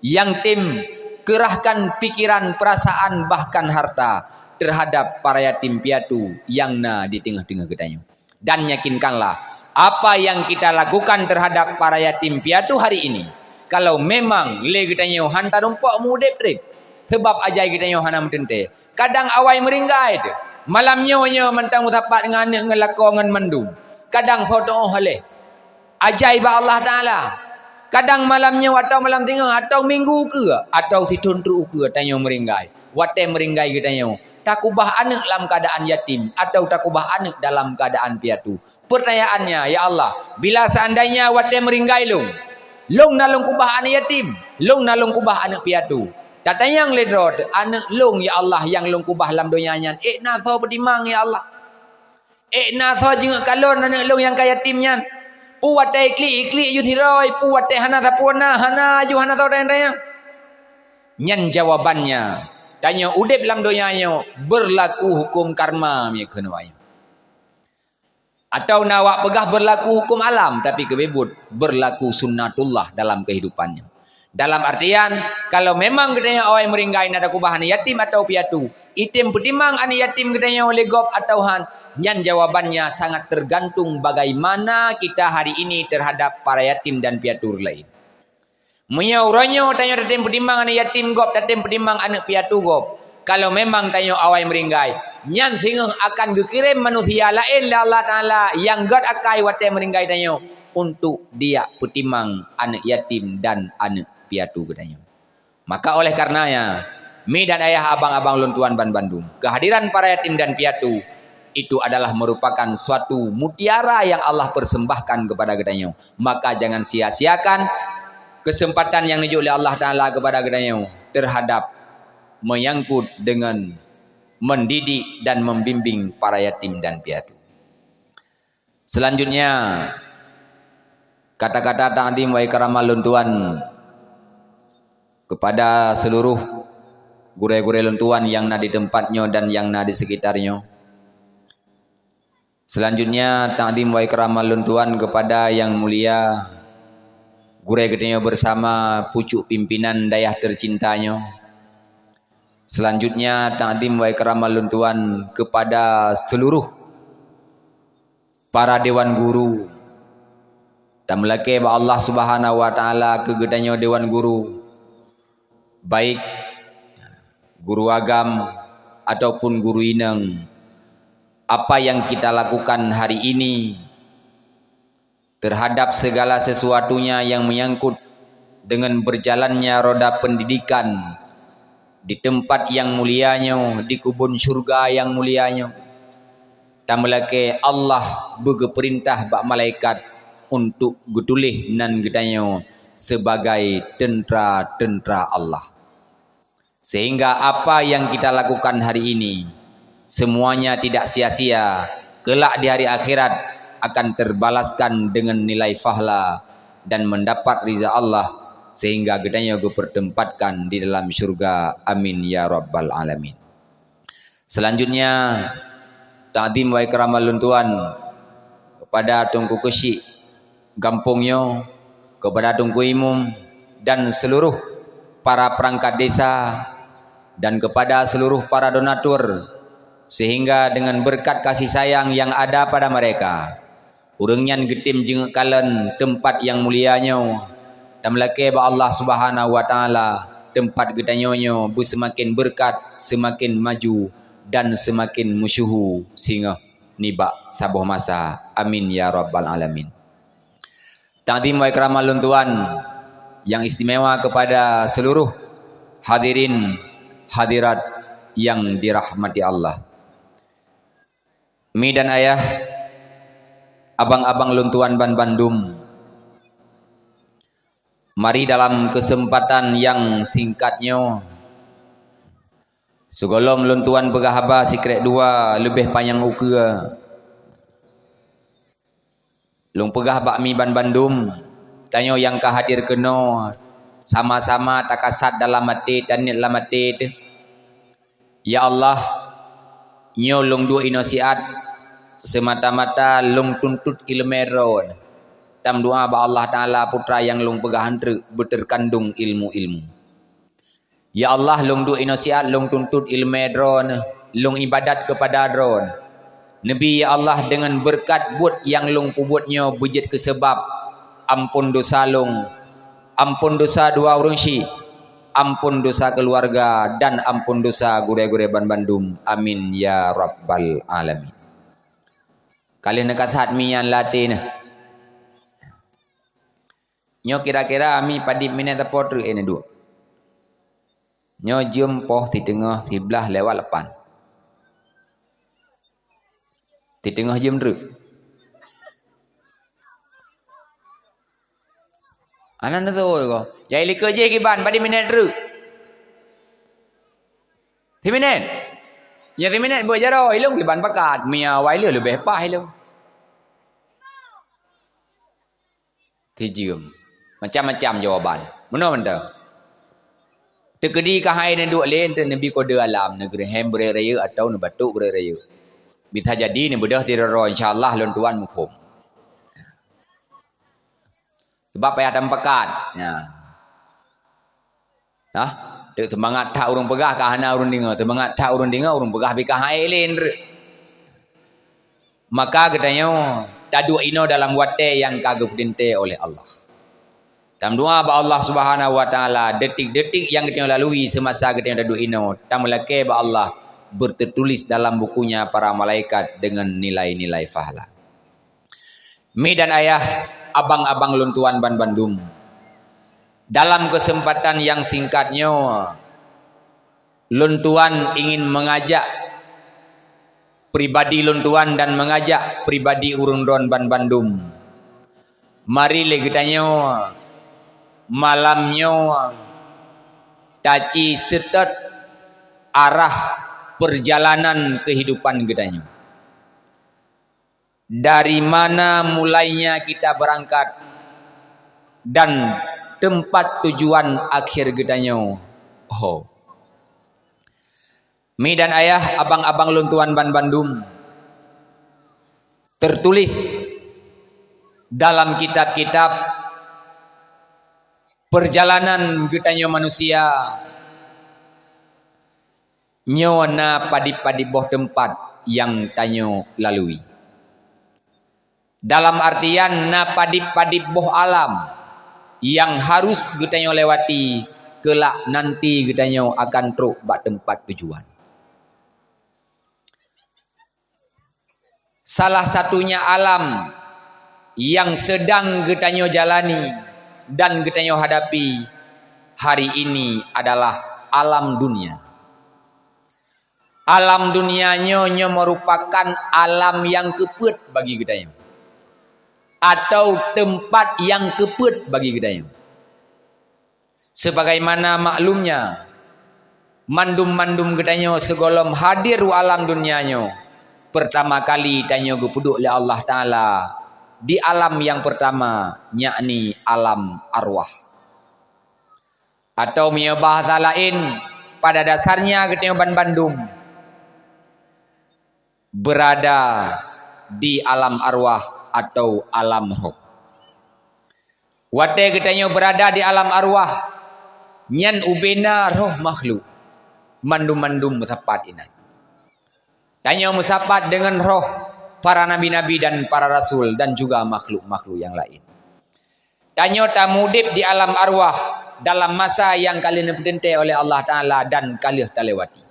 nyang tem keurahkan pikeran, peurasaan, bahkan harta teuhadab para yatim piatu nyang na di teungoh-teungoh geutanyoe. Dan yakinkanlah, apa yang kita lakukan terhadap para yatim piatu hari ini, kalau memang lé geutanyoe han tarumpok meuudeb treb, sabab ajai geutanyoe hana meuteuntée. Kadang awai meuringgai teuh. Malam nyoe, nyoe mantong meusapat ngon aneuk, ngon lakoe, ngon mandum. Kadang soe teuôh lé. Ajai bak Allah Taala. Kadang malam nyoe, atau malam singoh, atau minggu ukeue, atau sithon trok ukeue tanyoe meuringgai. Watée meuringgai geutanyoe, takubah aneuk lam keuadaan yatim, atau takubah aneuk dalam keuadaan piatu. Peurtanyaannya, ya Allah, bila seandainya watée meuringgai lôn, lôn na lôn kubah aneuk yatim, lôn na lôn kubah aneuk piatu, tatanyong lé droe teuh, aneuk lôn, ya Allah, nyang lôn kubah lam donya nyan, ék na soe peutimang, ya Allah? Ék na soe jingeuk kalon aneuk lôn nyang ka yatim nyan? Peue watèe iklik-iklik ju sidroe, peue watèe hana sapeue na, hana ju hana sapeue tanyong. Nyan jawabannya, tanyoe udép lam donya nyoe berlaku hukum karma, meunyoe kheun awak nyoe. Atau na awak peugah berlaku hukum alam, tapi keu beuet berlaku sunnatullah dalam kehidupan nyoe. Dalam artian, kalau memang geutanyoe awai meuringgai na takeubah aneuk yatim atau piatu, item peutimang aneuk yatim geutanyoe lé gob atau han, nyan jawabannya sangat tergantung bagaimana kita hari ini terhadap para yatim dan piatu laén. Meunyoe uroe nyoe tanyoe tatem peutimang aneuk yatim gob, tatem peutimang aneuk piatu gob, kalau memang tanyoe awai meuringgai, nyan singoh akan geukirém manusia laén lé Allah Taala nyang gét akai watèe meuringgai tanyoe untuk dijak peutimang aneuk yatim dan aneuk piatu geutanyoe. Maka oleh karenanya, mi dan ayah, abang-abang lôn tuan banbandum, kehadiran para yatim dan piatu itu adalah merupakan suatu mutiara yang Allah persembahkan kepada geutanyoe. Maka jangan sia-siakan kesempatan yang neujok lé Allah Taala kepada geutanyoe terhadap menyangkut dengan mendidik dan membimbing para yatim dan piatu. Selanjutnya, kata-kata takzim wa ikraman lôn tuan kepada seluruh gurèe-gurèe lôn tuan nyang na di teumpat nyoe dan nyang na di sekitar nyoe. Selanjutnya, takzim wa ikraman lôn tuan kepada yang mulia gurèe geutanyoe bersama, pucuk pimpinan dayah tercinta nyoe. Selanjutnya, takzim wa ikraman lôn tuan kepada seluruh para dewan guru. Tameulakèe bak Allah Subhanahu wa Taala keu geutanyoe dewan guru, baik guru agam ataupun guru inong. Apa yang kita lakukan hari ini terhadap segala sesuatunya yang menyangkut dengan berjalannya roda pendidikan di tempat yang mulia nyoe, di keubon syurga yang mulia nyoe. Tameulakèe Allah beugeupeurintah bak malaikat untuk geutuléh nan geutanyoe sebagai teuntra-teuntra Allah. Sehingga apa yang kita lakukan hari ini, semuanya tidak sia-sia, kelak di hari akhirat akan terbalaskan dengan nilai pahala dan mendapat ridha Allah, sehingga geutanyoe geupeutempatkan di dalam syurga. Amin ya rabbal alamin. Selanjutnya, takzim wa ikraman lôn tuan kepada Teungku Keuchik gampông nyoe, kepada Teungku Imum dan seluruh para perangkat desa dan kepada seluruh para donatur, sehingga dengan berkat kasih sayang yang ada pada mereka, ureuëng nyan geutem jingeuk kalon teumpat nyang mulia nyoe. Tameulakée bak Allah Subhanahu wa Taala, teumpat geutanyoe nyoe beuseumaken beureukat, seumaken maju, dan seumaken meusyeuhu singoh nibak saboh masa. Amin ya rabbal alamin. Takzim wa ikraman lôn tuan nyang istimewa kepada seluruh hadirin hadirat nyang dirahmati Allah. Mi dan ayah, abang-abang lôn tuan banbandum, mari dalam keuseumpatan nyang singkat nyoe, sigohlom lôn tuan peugah haba sikrek dua leubeh panyang ukeue. Lôn peugah bak mi banbandum, tanyoe nyang ka hadir keunoe, sama-sama takasat dalam até, taniet lam até teuh, "Ya Allah, nyoe lôn duek inoe siat, seumata-mata lôn tuntot iéleumé Droeneuh." Tameudoá bak Allah Taala, putra nyang lôn peugah han treuk beuteukandong ilmu-ilmu. "Ya Allah, lôn duek inoe siat, lôn tuntot iéleumé Droeneuh, lôn iébadat keupada Droeneuh. Neubi, ya Allah, deungon beureukat buet nyang lôn peubuet nyoe beujeuet keu seubab amphon desya lôn, amphon desya dua ureuëng syiek, amphon desya keuluwarga, dan amphon desya gurée-gurée banbandum. Amin ya rabbal alamin." Ka lheueh neukasat mi nyan lam até neuh. Nyoe kira-kira mi padit minét sapo treuk neuduek. Nyoe jeuem poh siteungoh siblaih lewat lapan. Siteungoh jeuem treuk. Hana neutôi ko. Jai likot jih kiban padit minét treuk. Siminét. Nyoe siminét buet jaroe, ilong kiban pakat. Mi awai lé leubeh paih ilong. Tijeuem. Macam-macam jawaban. Meunoe mantong. Teukeudi keuhai neuduek lé, teuneubri kode alam, neugeureuhem beuraya-raya atau neubatok beuraya-raya. Bisa jadi neubeudôh sidroe-droe, insya Allah lôn tuan muphom. Sabab payah tameupakat. Ya. Hah? Teuk seumangat that ureuëng peugah ka hana ureuëng deungoe. Seumangat that ureuëng deungoe, ureuëng peugah bika hai lé. Maka geutanyoe taduek inoe dalam watée nyang ka geupeuteuntée oleh Allah. Tameudoa bak Allah Subhanahu wa Taala, detik-detik nyang geutanyoe lalui seumasa geutanyoe taduek inoe, tameulakée bak Allah, bertertulis dalam bukunya para malaikat dengan nilai-nilai pahala. Mi dan ayah, abang-abang lôn tuan banbandum. Dalam kesempatan nyang singkat nyoe, lôn tuan ingin mengajak pribadi lôn tuan dan mengajak pribadi ureuëng droen banbandum. Mari lé geutanyoe malam nyoe taci seutôt arah perjalanan kehidupan geutanyoe. Dari mana mulainya kita berangkat dan tempat tujuan akhir geutanyoe. Ho. Mi dan ayah, abang-abang lôn tuan banbandum, tertulis dalam kitab-kitab perjalanan geutanyoe manusia. Nyoe na padib-padib boh teumpat nyang tanyoe lalui. Dalam artian na padib-padib boh alam nyang harus geutanyoe lewati, keulak nanti geutanyoe akan trok bak teumpat tujuan. Salah satunya alam nyang sedang geutanyoe jalani dan geutanyoe hadapi hari ini adalah alam dunia. Alam dunia nyoe, nyoe merupakan alam nyang keupeuet bagi geutanyoe, atau teumpat nyang keupeuet bagi geutanyoe. Sebagaimana maklumnya, mandum-mandum geutanyoe sigohlom hadir u alam dunia nyoe, pertama kali tanyoe geupeuduek lé Allah Taala di alam nyang pertama, yakni alam arwah. Atau meunyoe bahasa laén, pada dasarnya geutanyoe banbandum berada di alam arwah atau alam roh. Watée geutanyoe berada di alam arwah, nyan ubena roh makhluk, mandum-mandum meusapat inan. Tanyoe meusapat deungon roh para nabi-nabi dan para rasul dan juga makhluk-makhluk nyang laén. Tanyoe tamuudeb di alam arwah dalam masa nyang ka lheueh neupeuteuntée oleh Allah Taala dan ka lheueh talewati.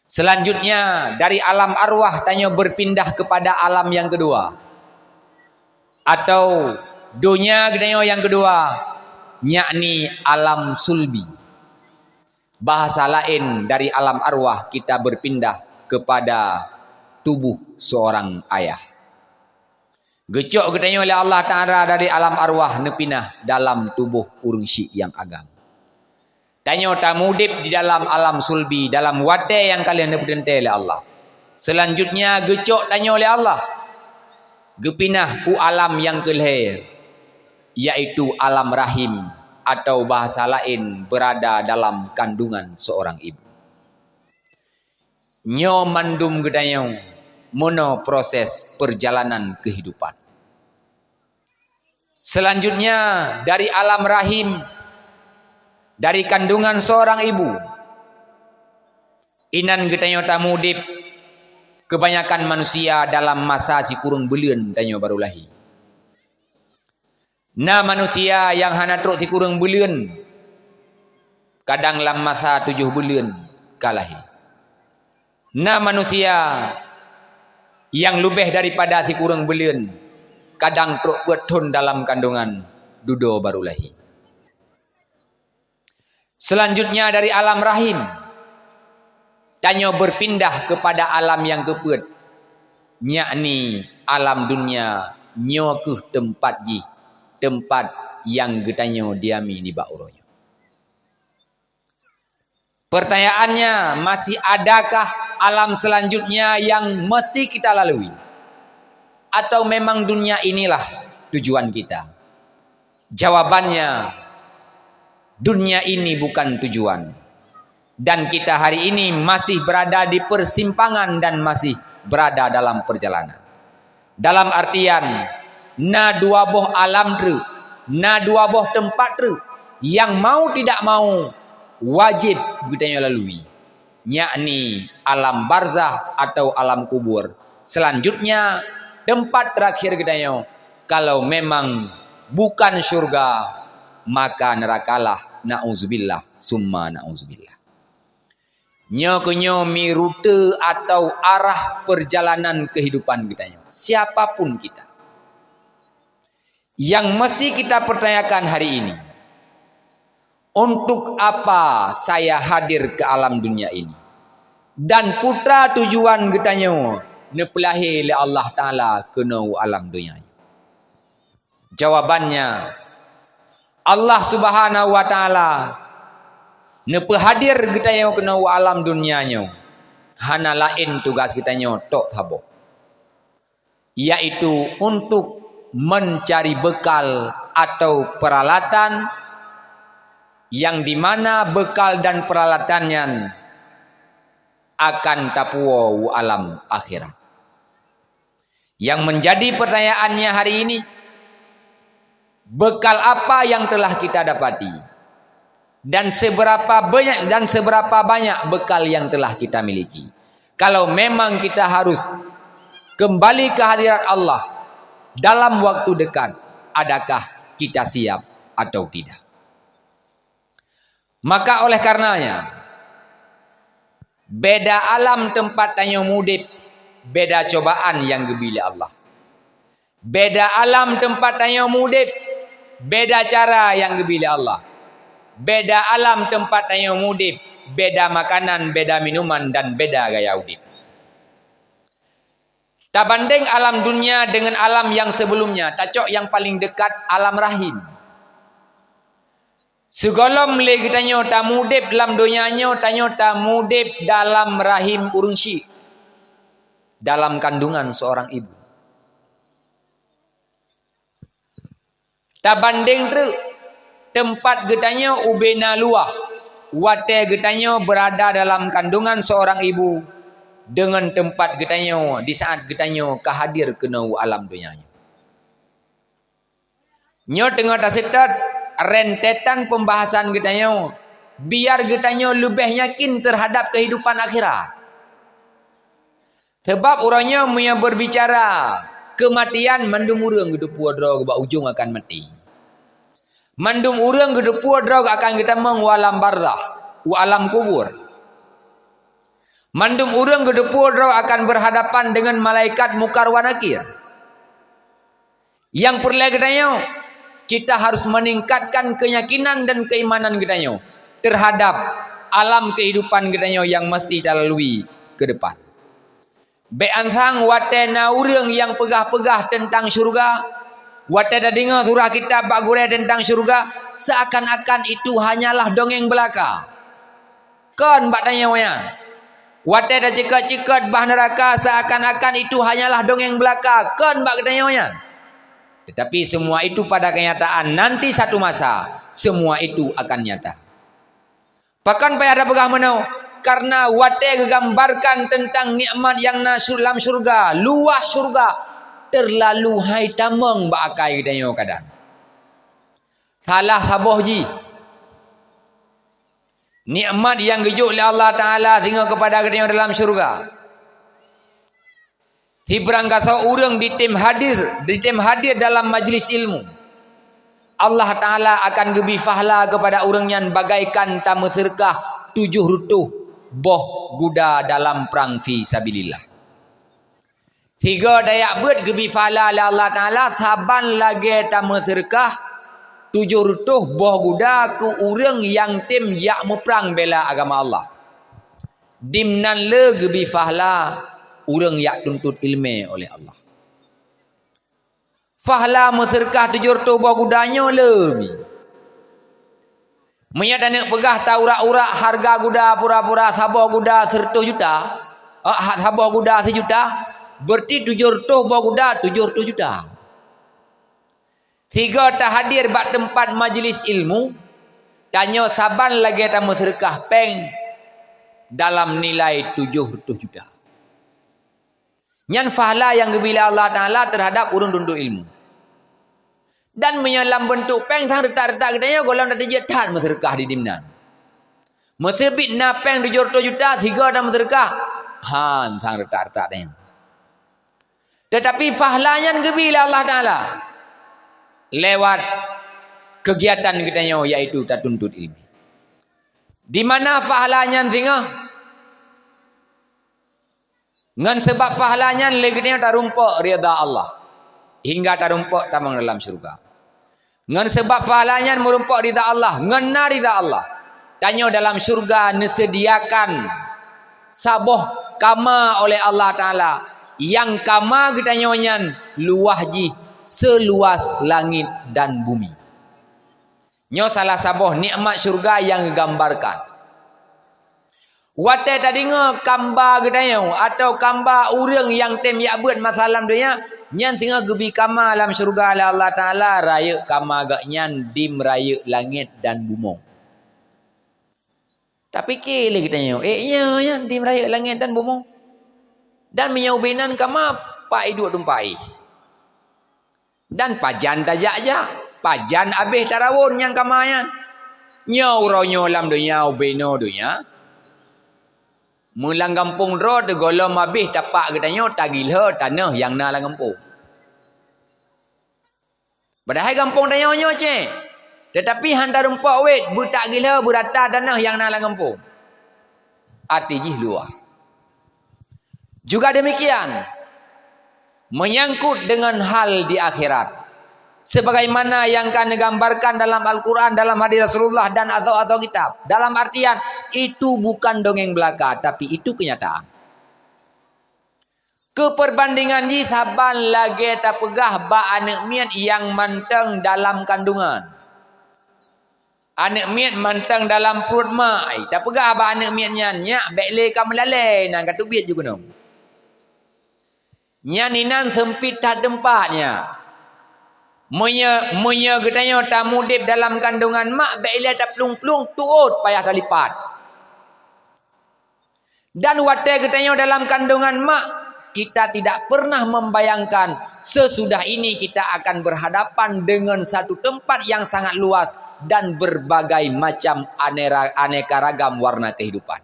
Selanjutnya, dari alam arwah tanyoe berpindah kepada alam yang kedua, atau donya geutanyoe nyang keudua, yakni alam sulbi. Bahasa laén, dari alam arwah kita berpindah kepada tubuh seorang ayah. Geucok geutanyoe lé Allah Taala dari alam arwah neupinah dalam tuboh ureuëng syiek nyang agam. Tanyoe tamuudeb di dalam alam sulbi, dalam watée nyang ka lheueh neupeuteuntée lé Allah. Selanjutnya geucok tanyoe lé Allah, geupinah u alam nyang keulhée, yaitu alam rahim, atau bahasa laén berada dalam kandungan seorang ibu. Nyoe mandum geutanyoe meunoe proses perjalanan kehidupan. Selanjutnya, dari alam rahim, dari kandungan seorang ibu, inan geutanyoe tamuudeb. Kebanyakan manusia dalam masa sikureueng buleuen tanyoe baru lahé. Na manusia nyang hana trok sikureueng buleuen, kadang lam masa tujoh buleuen ka lahé. Na manusia nyang leubeh daripada sikureueng buleuen, kadang trok peuet thon dalam kandungan dudoe baru lahé. Selanjutnya dari alam rahim, tanyoe berpindah kepada alam nyang keupeuet, yakni alam dunia. Nyoe kheueh teumpat jih, teumpat nyang geutanyoe diami nibak uroe nyoe. Pertanyaannya, masih adakah alam selanjutnya yang mesti kita lalui? Atau memang dunia inilah tujuan kita? Jawabannya, dunia ini bukan tujuan. Dan kita hari ini masih berada di persimpangan dan masih berada dalam perjalanan. Dalam artian, na dua boh alam treuk, na dua boh teumpat treuk, nyang mau tidak mau wajib geutanyoe lalui, yakni alam barzah atau alam kubur. Selanjutnya, tempat terakhir geutanyoe, kalau memang bukan syurga, maka nerakalah. Na'uzubillah, summa na'uzubillah. Nyoe keuh nyoe mi rute atau arah perjalanan kehidupan geutanyoe. Siapapun kita. Yang mesti kita pertanyakan hari ini, untuk apa saya hadir ke alam dunia ini? Dan peue tujuan geutanyoe neupeulahé lé Allah Ta'ala keunoe u alam dunia nyoe? Jawabannya, Allah Subhanahu wa Ta'ala neupeuhadir geutanyoe keunoe u alam dunia nyoe hana laén tugas geutanyoe tok saboh, yaitu untuk mencari bekal atau peralatan yang di mana bekal dan peralatan nyan akan tapuwoe u alam akhirat. Yang menjadi pertanyaannya hari ini, bekal apa yang telah kita dapati? Dan seberapa banyak, dan seberapa banyak bekal yang telah kita miliki? Kalau memang kita harus kembali ke hadirat Allah dalam waktu dekat, adakah kita siap atau tidak? Maka oleh karenanya, beda alam teumpat tanyoe udeb, beda cobaan nyang geubi lé Allah. Beda alam teumpat tanyoe udeb, beda cara nyang geubi lé Allah. Beda alam teumpat tanyoe udeb, beda makanan, beda minuman, dan beda gaya udeb. Tabandeng alam dunia dengan alam yang sebelumnya, tacok yang paling dekat, alam rahim. Sigohlom lé geutanyoe tamudeb lam donya nyoe, tanyoe tamudeb dalam rahim ureuëng syik, dalam kandungan seorang ibu. Tabandeng treuk teumpat geutanyoe ubena luwah watée geutanyoe beurada dalam kandungan seorang ibu deungon teumpat geutanyoe di saát geutanyoe ka hadir keunoe u alam donya nyoe. Nyoe teungoh taseutôt rentetan peumbahasan geutanyoe, biar geutanyoe leubeh yakin teuhadab keuhidupan akhirat. Sabab uroe nyoe meunyoe beurbicara keumatian, mandum ureuëng geuteupeue droe bak ujong akan maté. Mandum ureuëng geuteupeue droe akan geutamong u alam barzah, u alam kubur. Mandum ureuëng geuteupeue droe akan beurhadapan deungon malaikat Mungkar wa Nakir. Nyang peureulée geutanyoe, kita harus meningkatkan keuyakinan dan keuimanan geutanyoe teuhadab alam keuhidupan geutanyoe nyang meusti talalui keu depan. Bék ansang watée na ureuëng nyang peugah-peugah teuntang syeuruga, watée tadeungoe surah kitab bak gurée teuntang syeuruga, seakan-akan itu hanyalah dongeng belaka. Kon bak tanyoe nyan. Watée taceukat-ceukat bah neuraka, seakan-akan itu hanyalah dongeng belaka, kon bak geutanyoe nyan. Tetapi semua itu pada kenyataan, nanti satu masa, semua itu akan nyata. Pakon payah tapeugah meunoe? Karena watée geugambarkan teuntang nikmat nyang na su-, lam syeuruga, luwah syeuruga, teurlalu hai tamong bak akai geutanyoe kadang. Salah saboh jih nikmat nyang geujok lé Allah Ta'ala singoh keupada geutanyoe dalam syeuruga. Sibrang gasoe ureuëng ditem hadir, ditem hadir dalam majlis ilmu, Allah Ta'ala akan geubi fahla keupada ureuëng nyan bagaikan tameuseurkah tujoh reutôh boh guda dalam prang fi sabilillah. Sigoe dayah beuet geubi fahla lé Allah Ta'ala saban lagée tameuseurkah tujoh reutôh boh guda keu ureuëng nyang tem jak muprang bela agama Allah. Dimnan le geubi fahla ureuëng jak tuntot iéleumé oleh Allah. Fahla meuseurkah tujoh reutôh boh guda nyoe le mi. Meunyoe taneuk peugah taurak-urak hareuga guda pura-pura saboh guda sireutôh juta, eh, ha-, saboh guda sijuta, beureuti tujoh reutôh boh guda tujoh reutôh juta. Sigoe tahadir bak teumpat majlis ilmu, tanyoe saban lagée tameuseudeukah péng dalam nilai tujoh reutôh juta. Nyan fahla nyang geubri lé Allah Taala teuhadap ureuëng tuntut ilmu. Dan meunyoe lam beuntuk péng sang reutak-reutak geutanyoe, gohlom tateujeuet that meuseudeukah di dimnan. Meuseubiet na péng tujoh reutôh juta, sigoe tameuseudeukah, han sang reutak-reutak tanyoe. Teutapi fahla nyan geubri lé Allah Taala lewat keugiatan geutanyoe, yaitu tatuntut ilmu. Di mana fahla nyan singoh? Ngon sabab fahla nyan lé geutanyoe tarumpok ridha Allah, hingga tarumpok tamong dalam syeuruga. Ngon sabab fahla nyan meurumpok ridha Allah, ngon na ridha Allah, tanyoe dalam syeuruga neuseudiakan saboh kama oleh Allah Taala, nyang kama geutanyoe nyan luwah jih seuluwas langét dan bumi. Nyoe salah saboh nikmat syeuruga nyang geugambarkan. Watée tadeungoe kamba geutanyoe atawa kamba ureuëng nyang tem jak beuet masa lam donya, nyan singoh geubri kama lam syeuruga lé Allah Taala, rayeuk kama geuh nyan dim rayeuk langét dan bumoe. Tapike lé geutanyoe, ék nyoe nyan dim rayeuk langét dan bumoe. Dan meunyoe ubé nan kama, pat iduek teumpat jih. Dan pajan tajak-jak, pajan abéh tarawon nyang kama nyan. Nyoe uroe nyoe lam donya ubé noe donya. Meulang gampông droe teuh gohlom abéh tapak geutanyoe tagilho tanoh nyang na lam gampông. Padahai gampông tanyoe nyoe cit, teutapi han tarumpok wét beutak gilho beurata tanoh nyang na lam gampông. Até jih luwah. Juga demikian, menyangkut dengan hal di akhirat, sebagaimana yang ka neugambarkan dalam Al-Quran, dalam hadis Rasulullah dan atau-atau kitab. Dalam artian, itu bukan dongeng belaka, tapi itu kenyataan. Keu peubandingan jih saban lagée tapeugah bak aneuëk miet nyang mantong dalam kandungan. Aneuëk miet mantong dalam pruet mak, ai, tapeugah bak aneuëk miet nyan, "Nyak, bék lé ka meulalée, nan ka teubiet ju keunong." Nyan inan seumpit that teumpat nyan. Meunyoe, meunyoe geutanyoe tamudeb dalam kandungan mak, bék ilée taplueng-plueng, tuot payah talipat. Dan watée geutanyoe dalam kandungan mak, kita tidak pernah membayangkan sesudah ini kita akan berhadapan dengan satu tempat yang sangat luas dan berbagai macam anera-, aneka ragam warna kehidupan.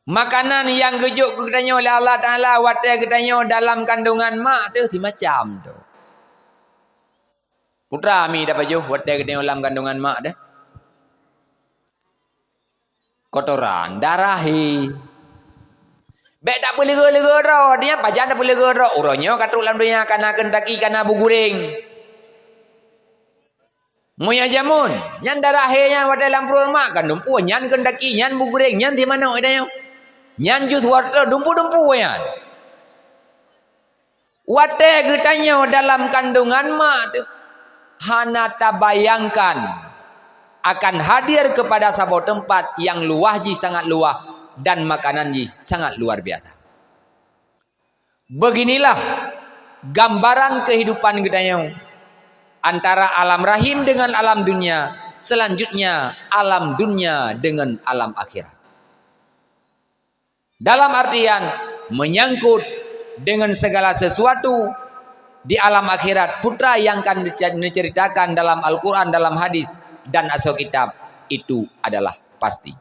Makanan nyang geujok keu geutanyoe lé Allah Taala watée geutanyoe dalam kandungan mak teuh simacam tu. Putra mi tapajoh watée geutanyoe lam kandungan mak teuh. Kotoran, darah he. Bék tapeuleugô-leugô droe, dia pajan tapeuleugô droe. Uroe nyoe ka trok lam donya kana keundaki kana bugureng. Meunyoe jameun, nyan darah he nyan watée lam pruet mak kan dumpeue, nyan keundaki, nyan bugureng, nyan simanok geutanyoe. Nyan jus wortel dumpeue-dumpeue nyan. Watée geutanyoe dalam kandungan mak teuh, hana tabayangkan akan hadir kepada saboh teumpat nyang luwah jih sangat luwah dan makanan jih sangat luar biasa. Beginilah gambaran kehidupan geutanyoe antara alam rahim dengan alam dunia, selanjutnya alam dunia dengan alam akhirat. Dalam artian menyangkut dengan segala sesuatu di alam akhirat, putra yang akan dice-, diceritakan dalam Al-Quran, dalam hadis, dan asoe kitab, itu adalah pasti.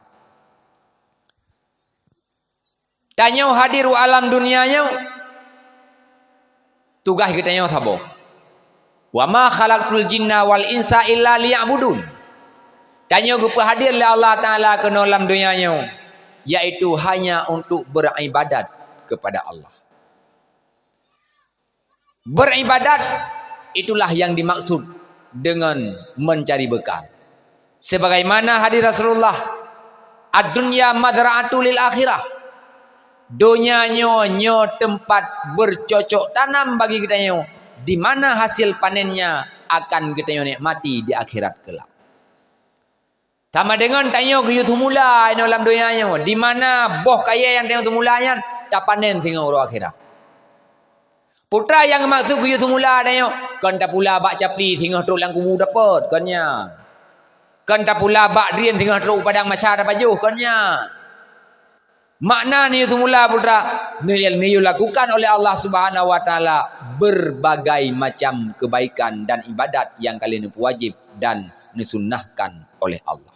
Tanyoe hadir u alam dunia nyoe, tugaih geutanyoe saboh. "Wa ma khalaqtul jinna wal insa illa liya'budun." Tanyoe geupeuhadir lé Allah Taala keunoe lam donya nyoe, yaitu hanya untuk beribadat kepada Allah. Beribadat, itulah yang dimaksud dengan mencari bekal. Sebagaimana hadis Rasulullah, "Ad-dunya mazra'atu lil akhirah." Donya nyoe, nyoe teumpat bercocok tanam bagi geutanyoe, di mana hasil panennya akan geutanyoe nikmati di akhirat kelak. Sama deungon tanyoe geuyue teumula inoe lam donya nyoe, di mana boh kayée nyang tanyoe teumula nyan tapanen singoh uroe akhirat. Peue nyang maksud geuyue seumula tanyoe? Kon tapula bak capli singoh trok lam kubu tapot, kon nyan. Kon tapula bak drien singoh trok padang mahsyar tapajoh, kon nyan. Makna neuyue seumula peue? Neuyue, neuyue lakukan oleh Allah Subhanahu wa Taala berbagai macam kebaikan dan ibadat nyang ka lheueh neupeuwajib dan neusunnahkan oleh Allah.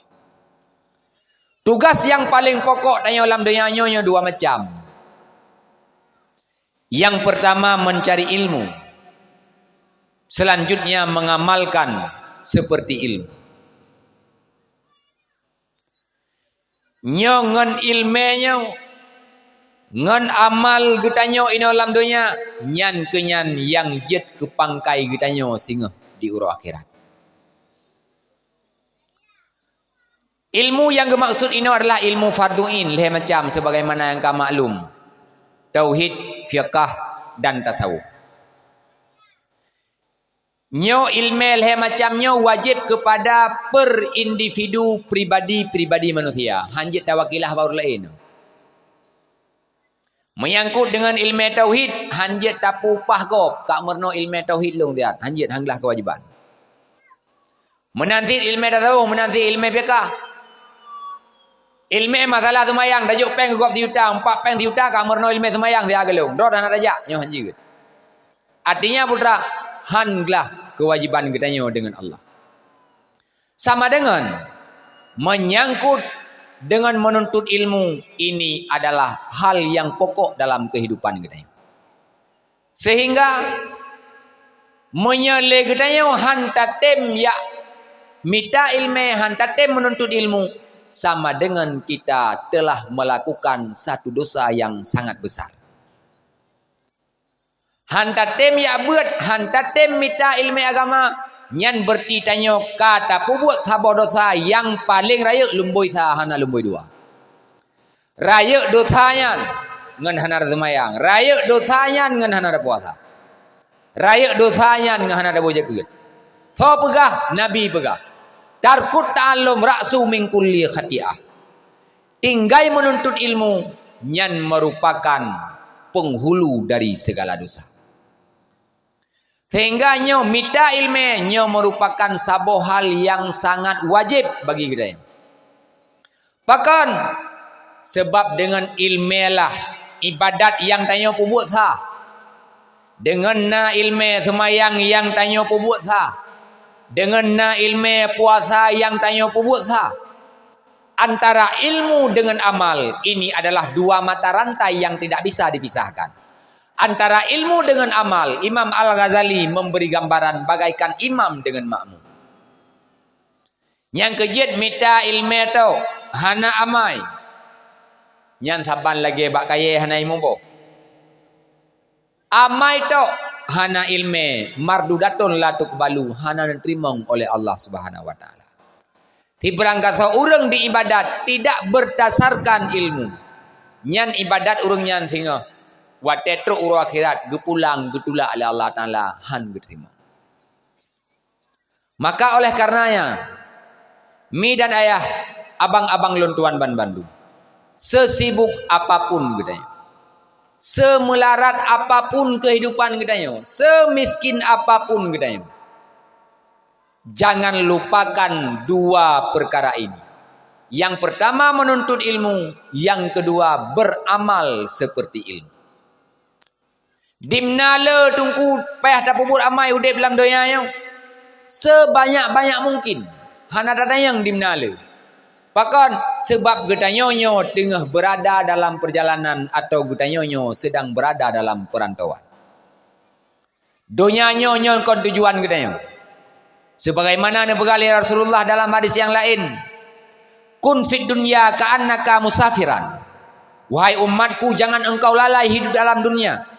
Tugas nyang paleng pokok tanyoe lam donya nyoe, nyoe dua macam. Yang pertama mencari ilmu. Selanjutnya mengamalkan seperti ilmu. Nyoe ngon ileumèe nyoe, ngon amal geutanyoe inoe lam donya, nyan keuh nyan nyang jeuet keu pangkai geutanyoe singoh di uroe akhirat. Ilmu nyang geumaksud inoe adalah ilmu fardhu ain lhèe macam sebagaimana nyang ka maklum, tauhid, fiqah, dan tasawuf. Nyoe ileumèe lhèe macam nyoe wajéb keupada per individu, pribadi-pribadi manusia. Han jeuet tawakilah bak ureueng laén. Meunyangkot deungon ileumèe tauhid, han jeuet tapeupah gob, ka meurunoe ileumèe tauhid lôn siat. Han jeuet, han glah keuwajiban. Meunan cit ileumèe tasawuf, meunan cit ileumèe fiqah. Ileumèe masalah seumayang, tajok péng keu gob sijuta, empat péng sijuta ka meurunoe ileumèe seumayang siat keu lôn. Droe hana tajak, nyoe han jeuet. Artinya, peue? Han glah keuwajiban geutanyoe deungon Allah. Sama dengan menyangkut dengan menuntut ilmu, ini adalah hal yang pokok dalam kehidupan geutanyoe. Sehingga, meunyoe lé geutanyoe han tatem jak mita ileumèe, han tatem menuntut ilmu, sama dengan kita telah melakukan satu dosa yang sangat besar. Han tatem jak beuet, han tatem mita ileumèe agama, nyan beureuti tanyoe ka tapeubuet saboh dosa nyang paleng rayeuk lumbôi sa hana lumbôi dua. Rayeuk dosa nyan ngon hana taseumayang, rayeuk dosa nyan ngon hana tapuasa, rayeuk dosa nyan ngon hana taboh zakeuet. Soe peugah? Nabi peugah, "Tarkut ta'allum ra'su min kulli khati'ah." Tinggai menuntut ilmu, nyan merupakan penghulu dari segala dosa. Sehingga nyoe mita ileumèe nyoe merupakan saboh hal nyang sangat wajéb bagi geutanyoe. Pakon? Sabab deungon ileumèe lah ibadat nyang tanyoe peubuet sa. Deungon na ileumèe seumayang nyang tanyoe peubuet sa. Deungon na ileumèe puasa nyang tanyoe peubuet sa. Antara ilmu dengan amal, ini adalah dua mata rantai yang tidak bisa dipisahkan. Antara ilmu dengan amal, Imam Al-Ghazali memberi gambaran bagaikan imam dengan makmum. Nyang keujeuet mita ileumèe tok, hana amai. Nyan saban lagèe bak kayèe hana imuboh. Amai tok, hana ileumèe, mardudatun la tuqbalu, hana neuteurimong oleh Allah Subhanahu wa Taala. Sibarang gasoe ureueng diibadat tidak berdasarkan ilmu, nyan ibadat ureueng nyan singoh watèe trok uroe akhirat geupulang geutulak lé Allah Taala, han geuteurimong. Maka oleh karenanya, mi dan ayah, abang-abang lôn tuan banmandum, sesibuk apapun geutanyoe, seumelarat apapun kehidupan geutanyoe, seumiskin apapun geutanyoe, jangan lupakan dua perkara ini. Yang pertama menuntut ilmu, yang kedua beramal seperti ilmu. Dimna le Teungku payah tapeubuet amai udép lam donya nyoe? Sebanyak-banyak mungkin. Hana tatanyong dimna le. Pakon? Sabab geutanyoe nyoe teungoh beurada dalam peurjalanan atau geutanyoe nyoe seudang beurada dalam peurantauan. Donya nyoe, nyoe kon tujuan geutanyoe. Sebagaimana neupeugah lé Rasulullah dalam hadis nyang laén, "Kun fid dunya ka'annaka musafiran." Wahai umatku, jangan engkau lalai hidup dalam dunia.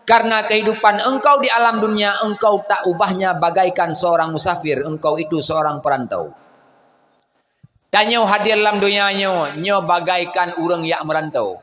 Karena kehidupan engkau di alam dunia, engkau tak ubahnya bagaikan seorang musafir, engkau itu seorang perantau. Tanyoe hadir lam donya nyoe, nyoe bagaikan ureueng jak meurantau.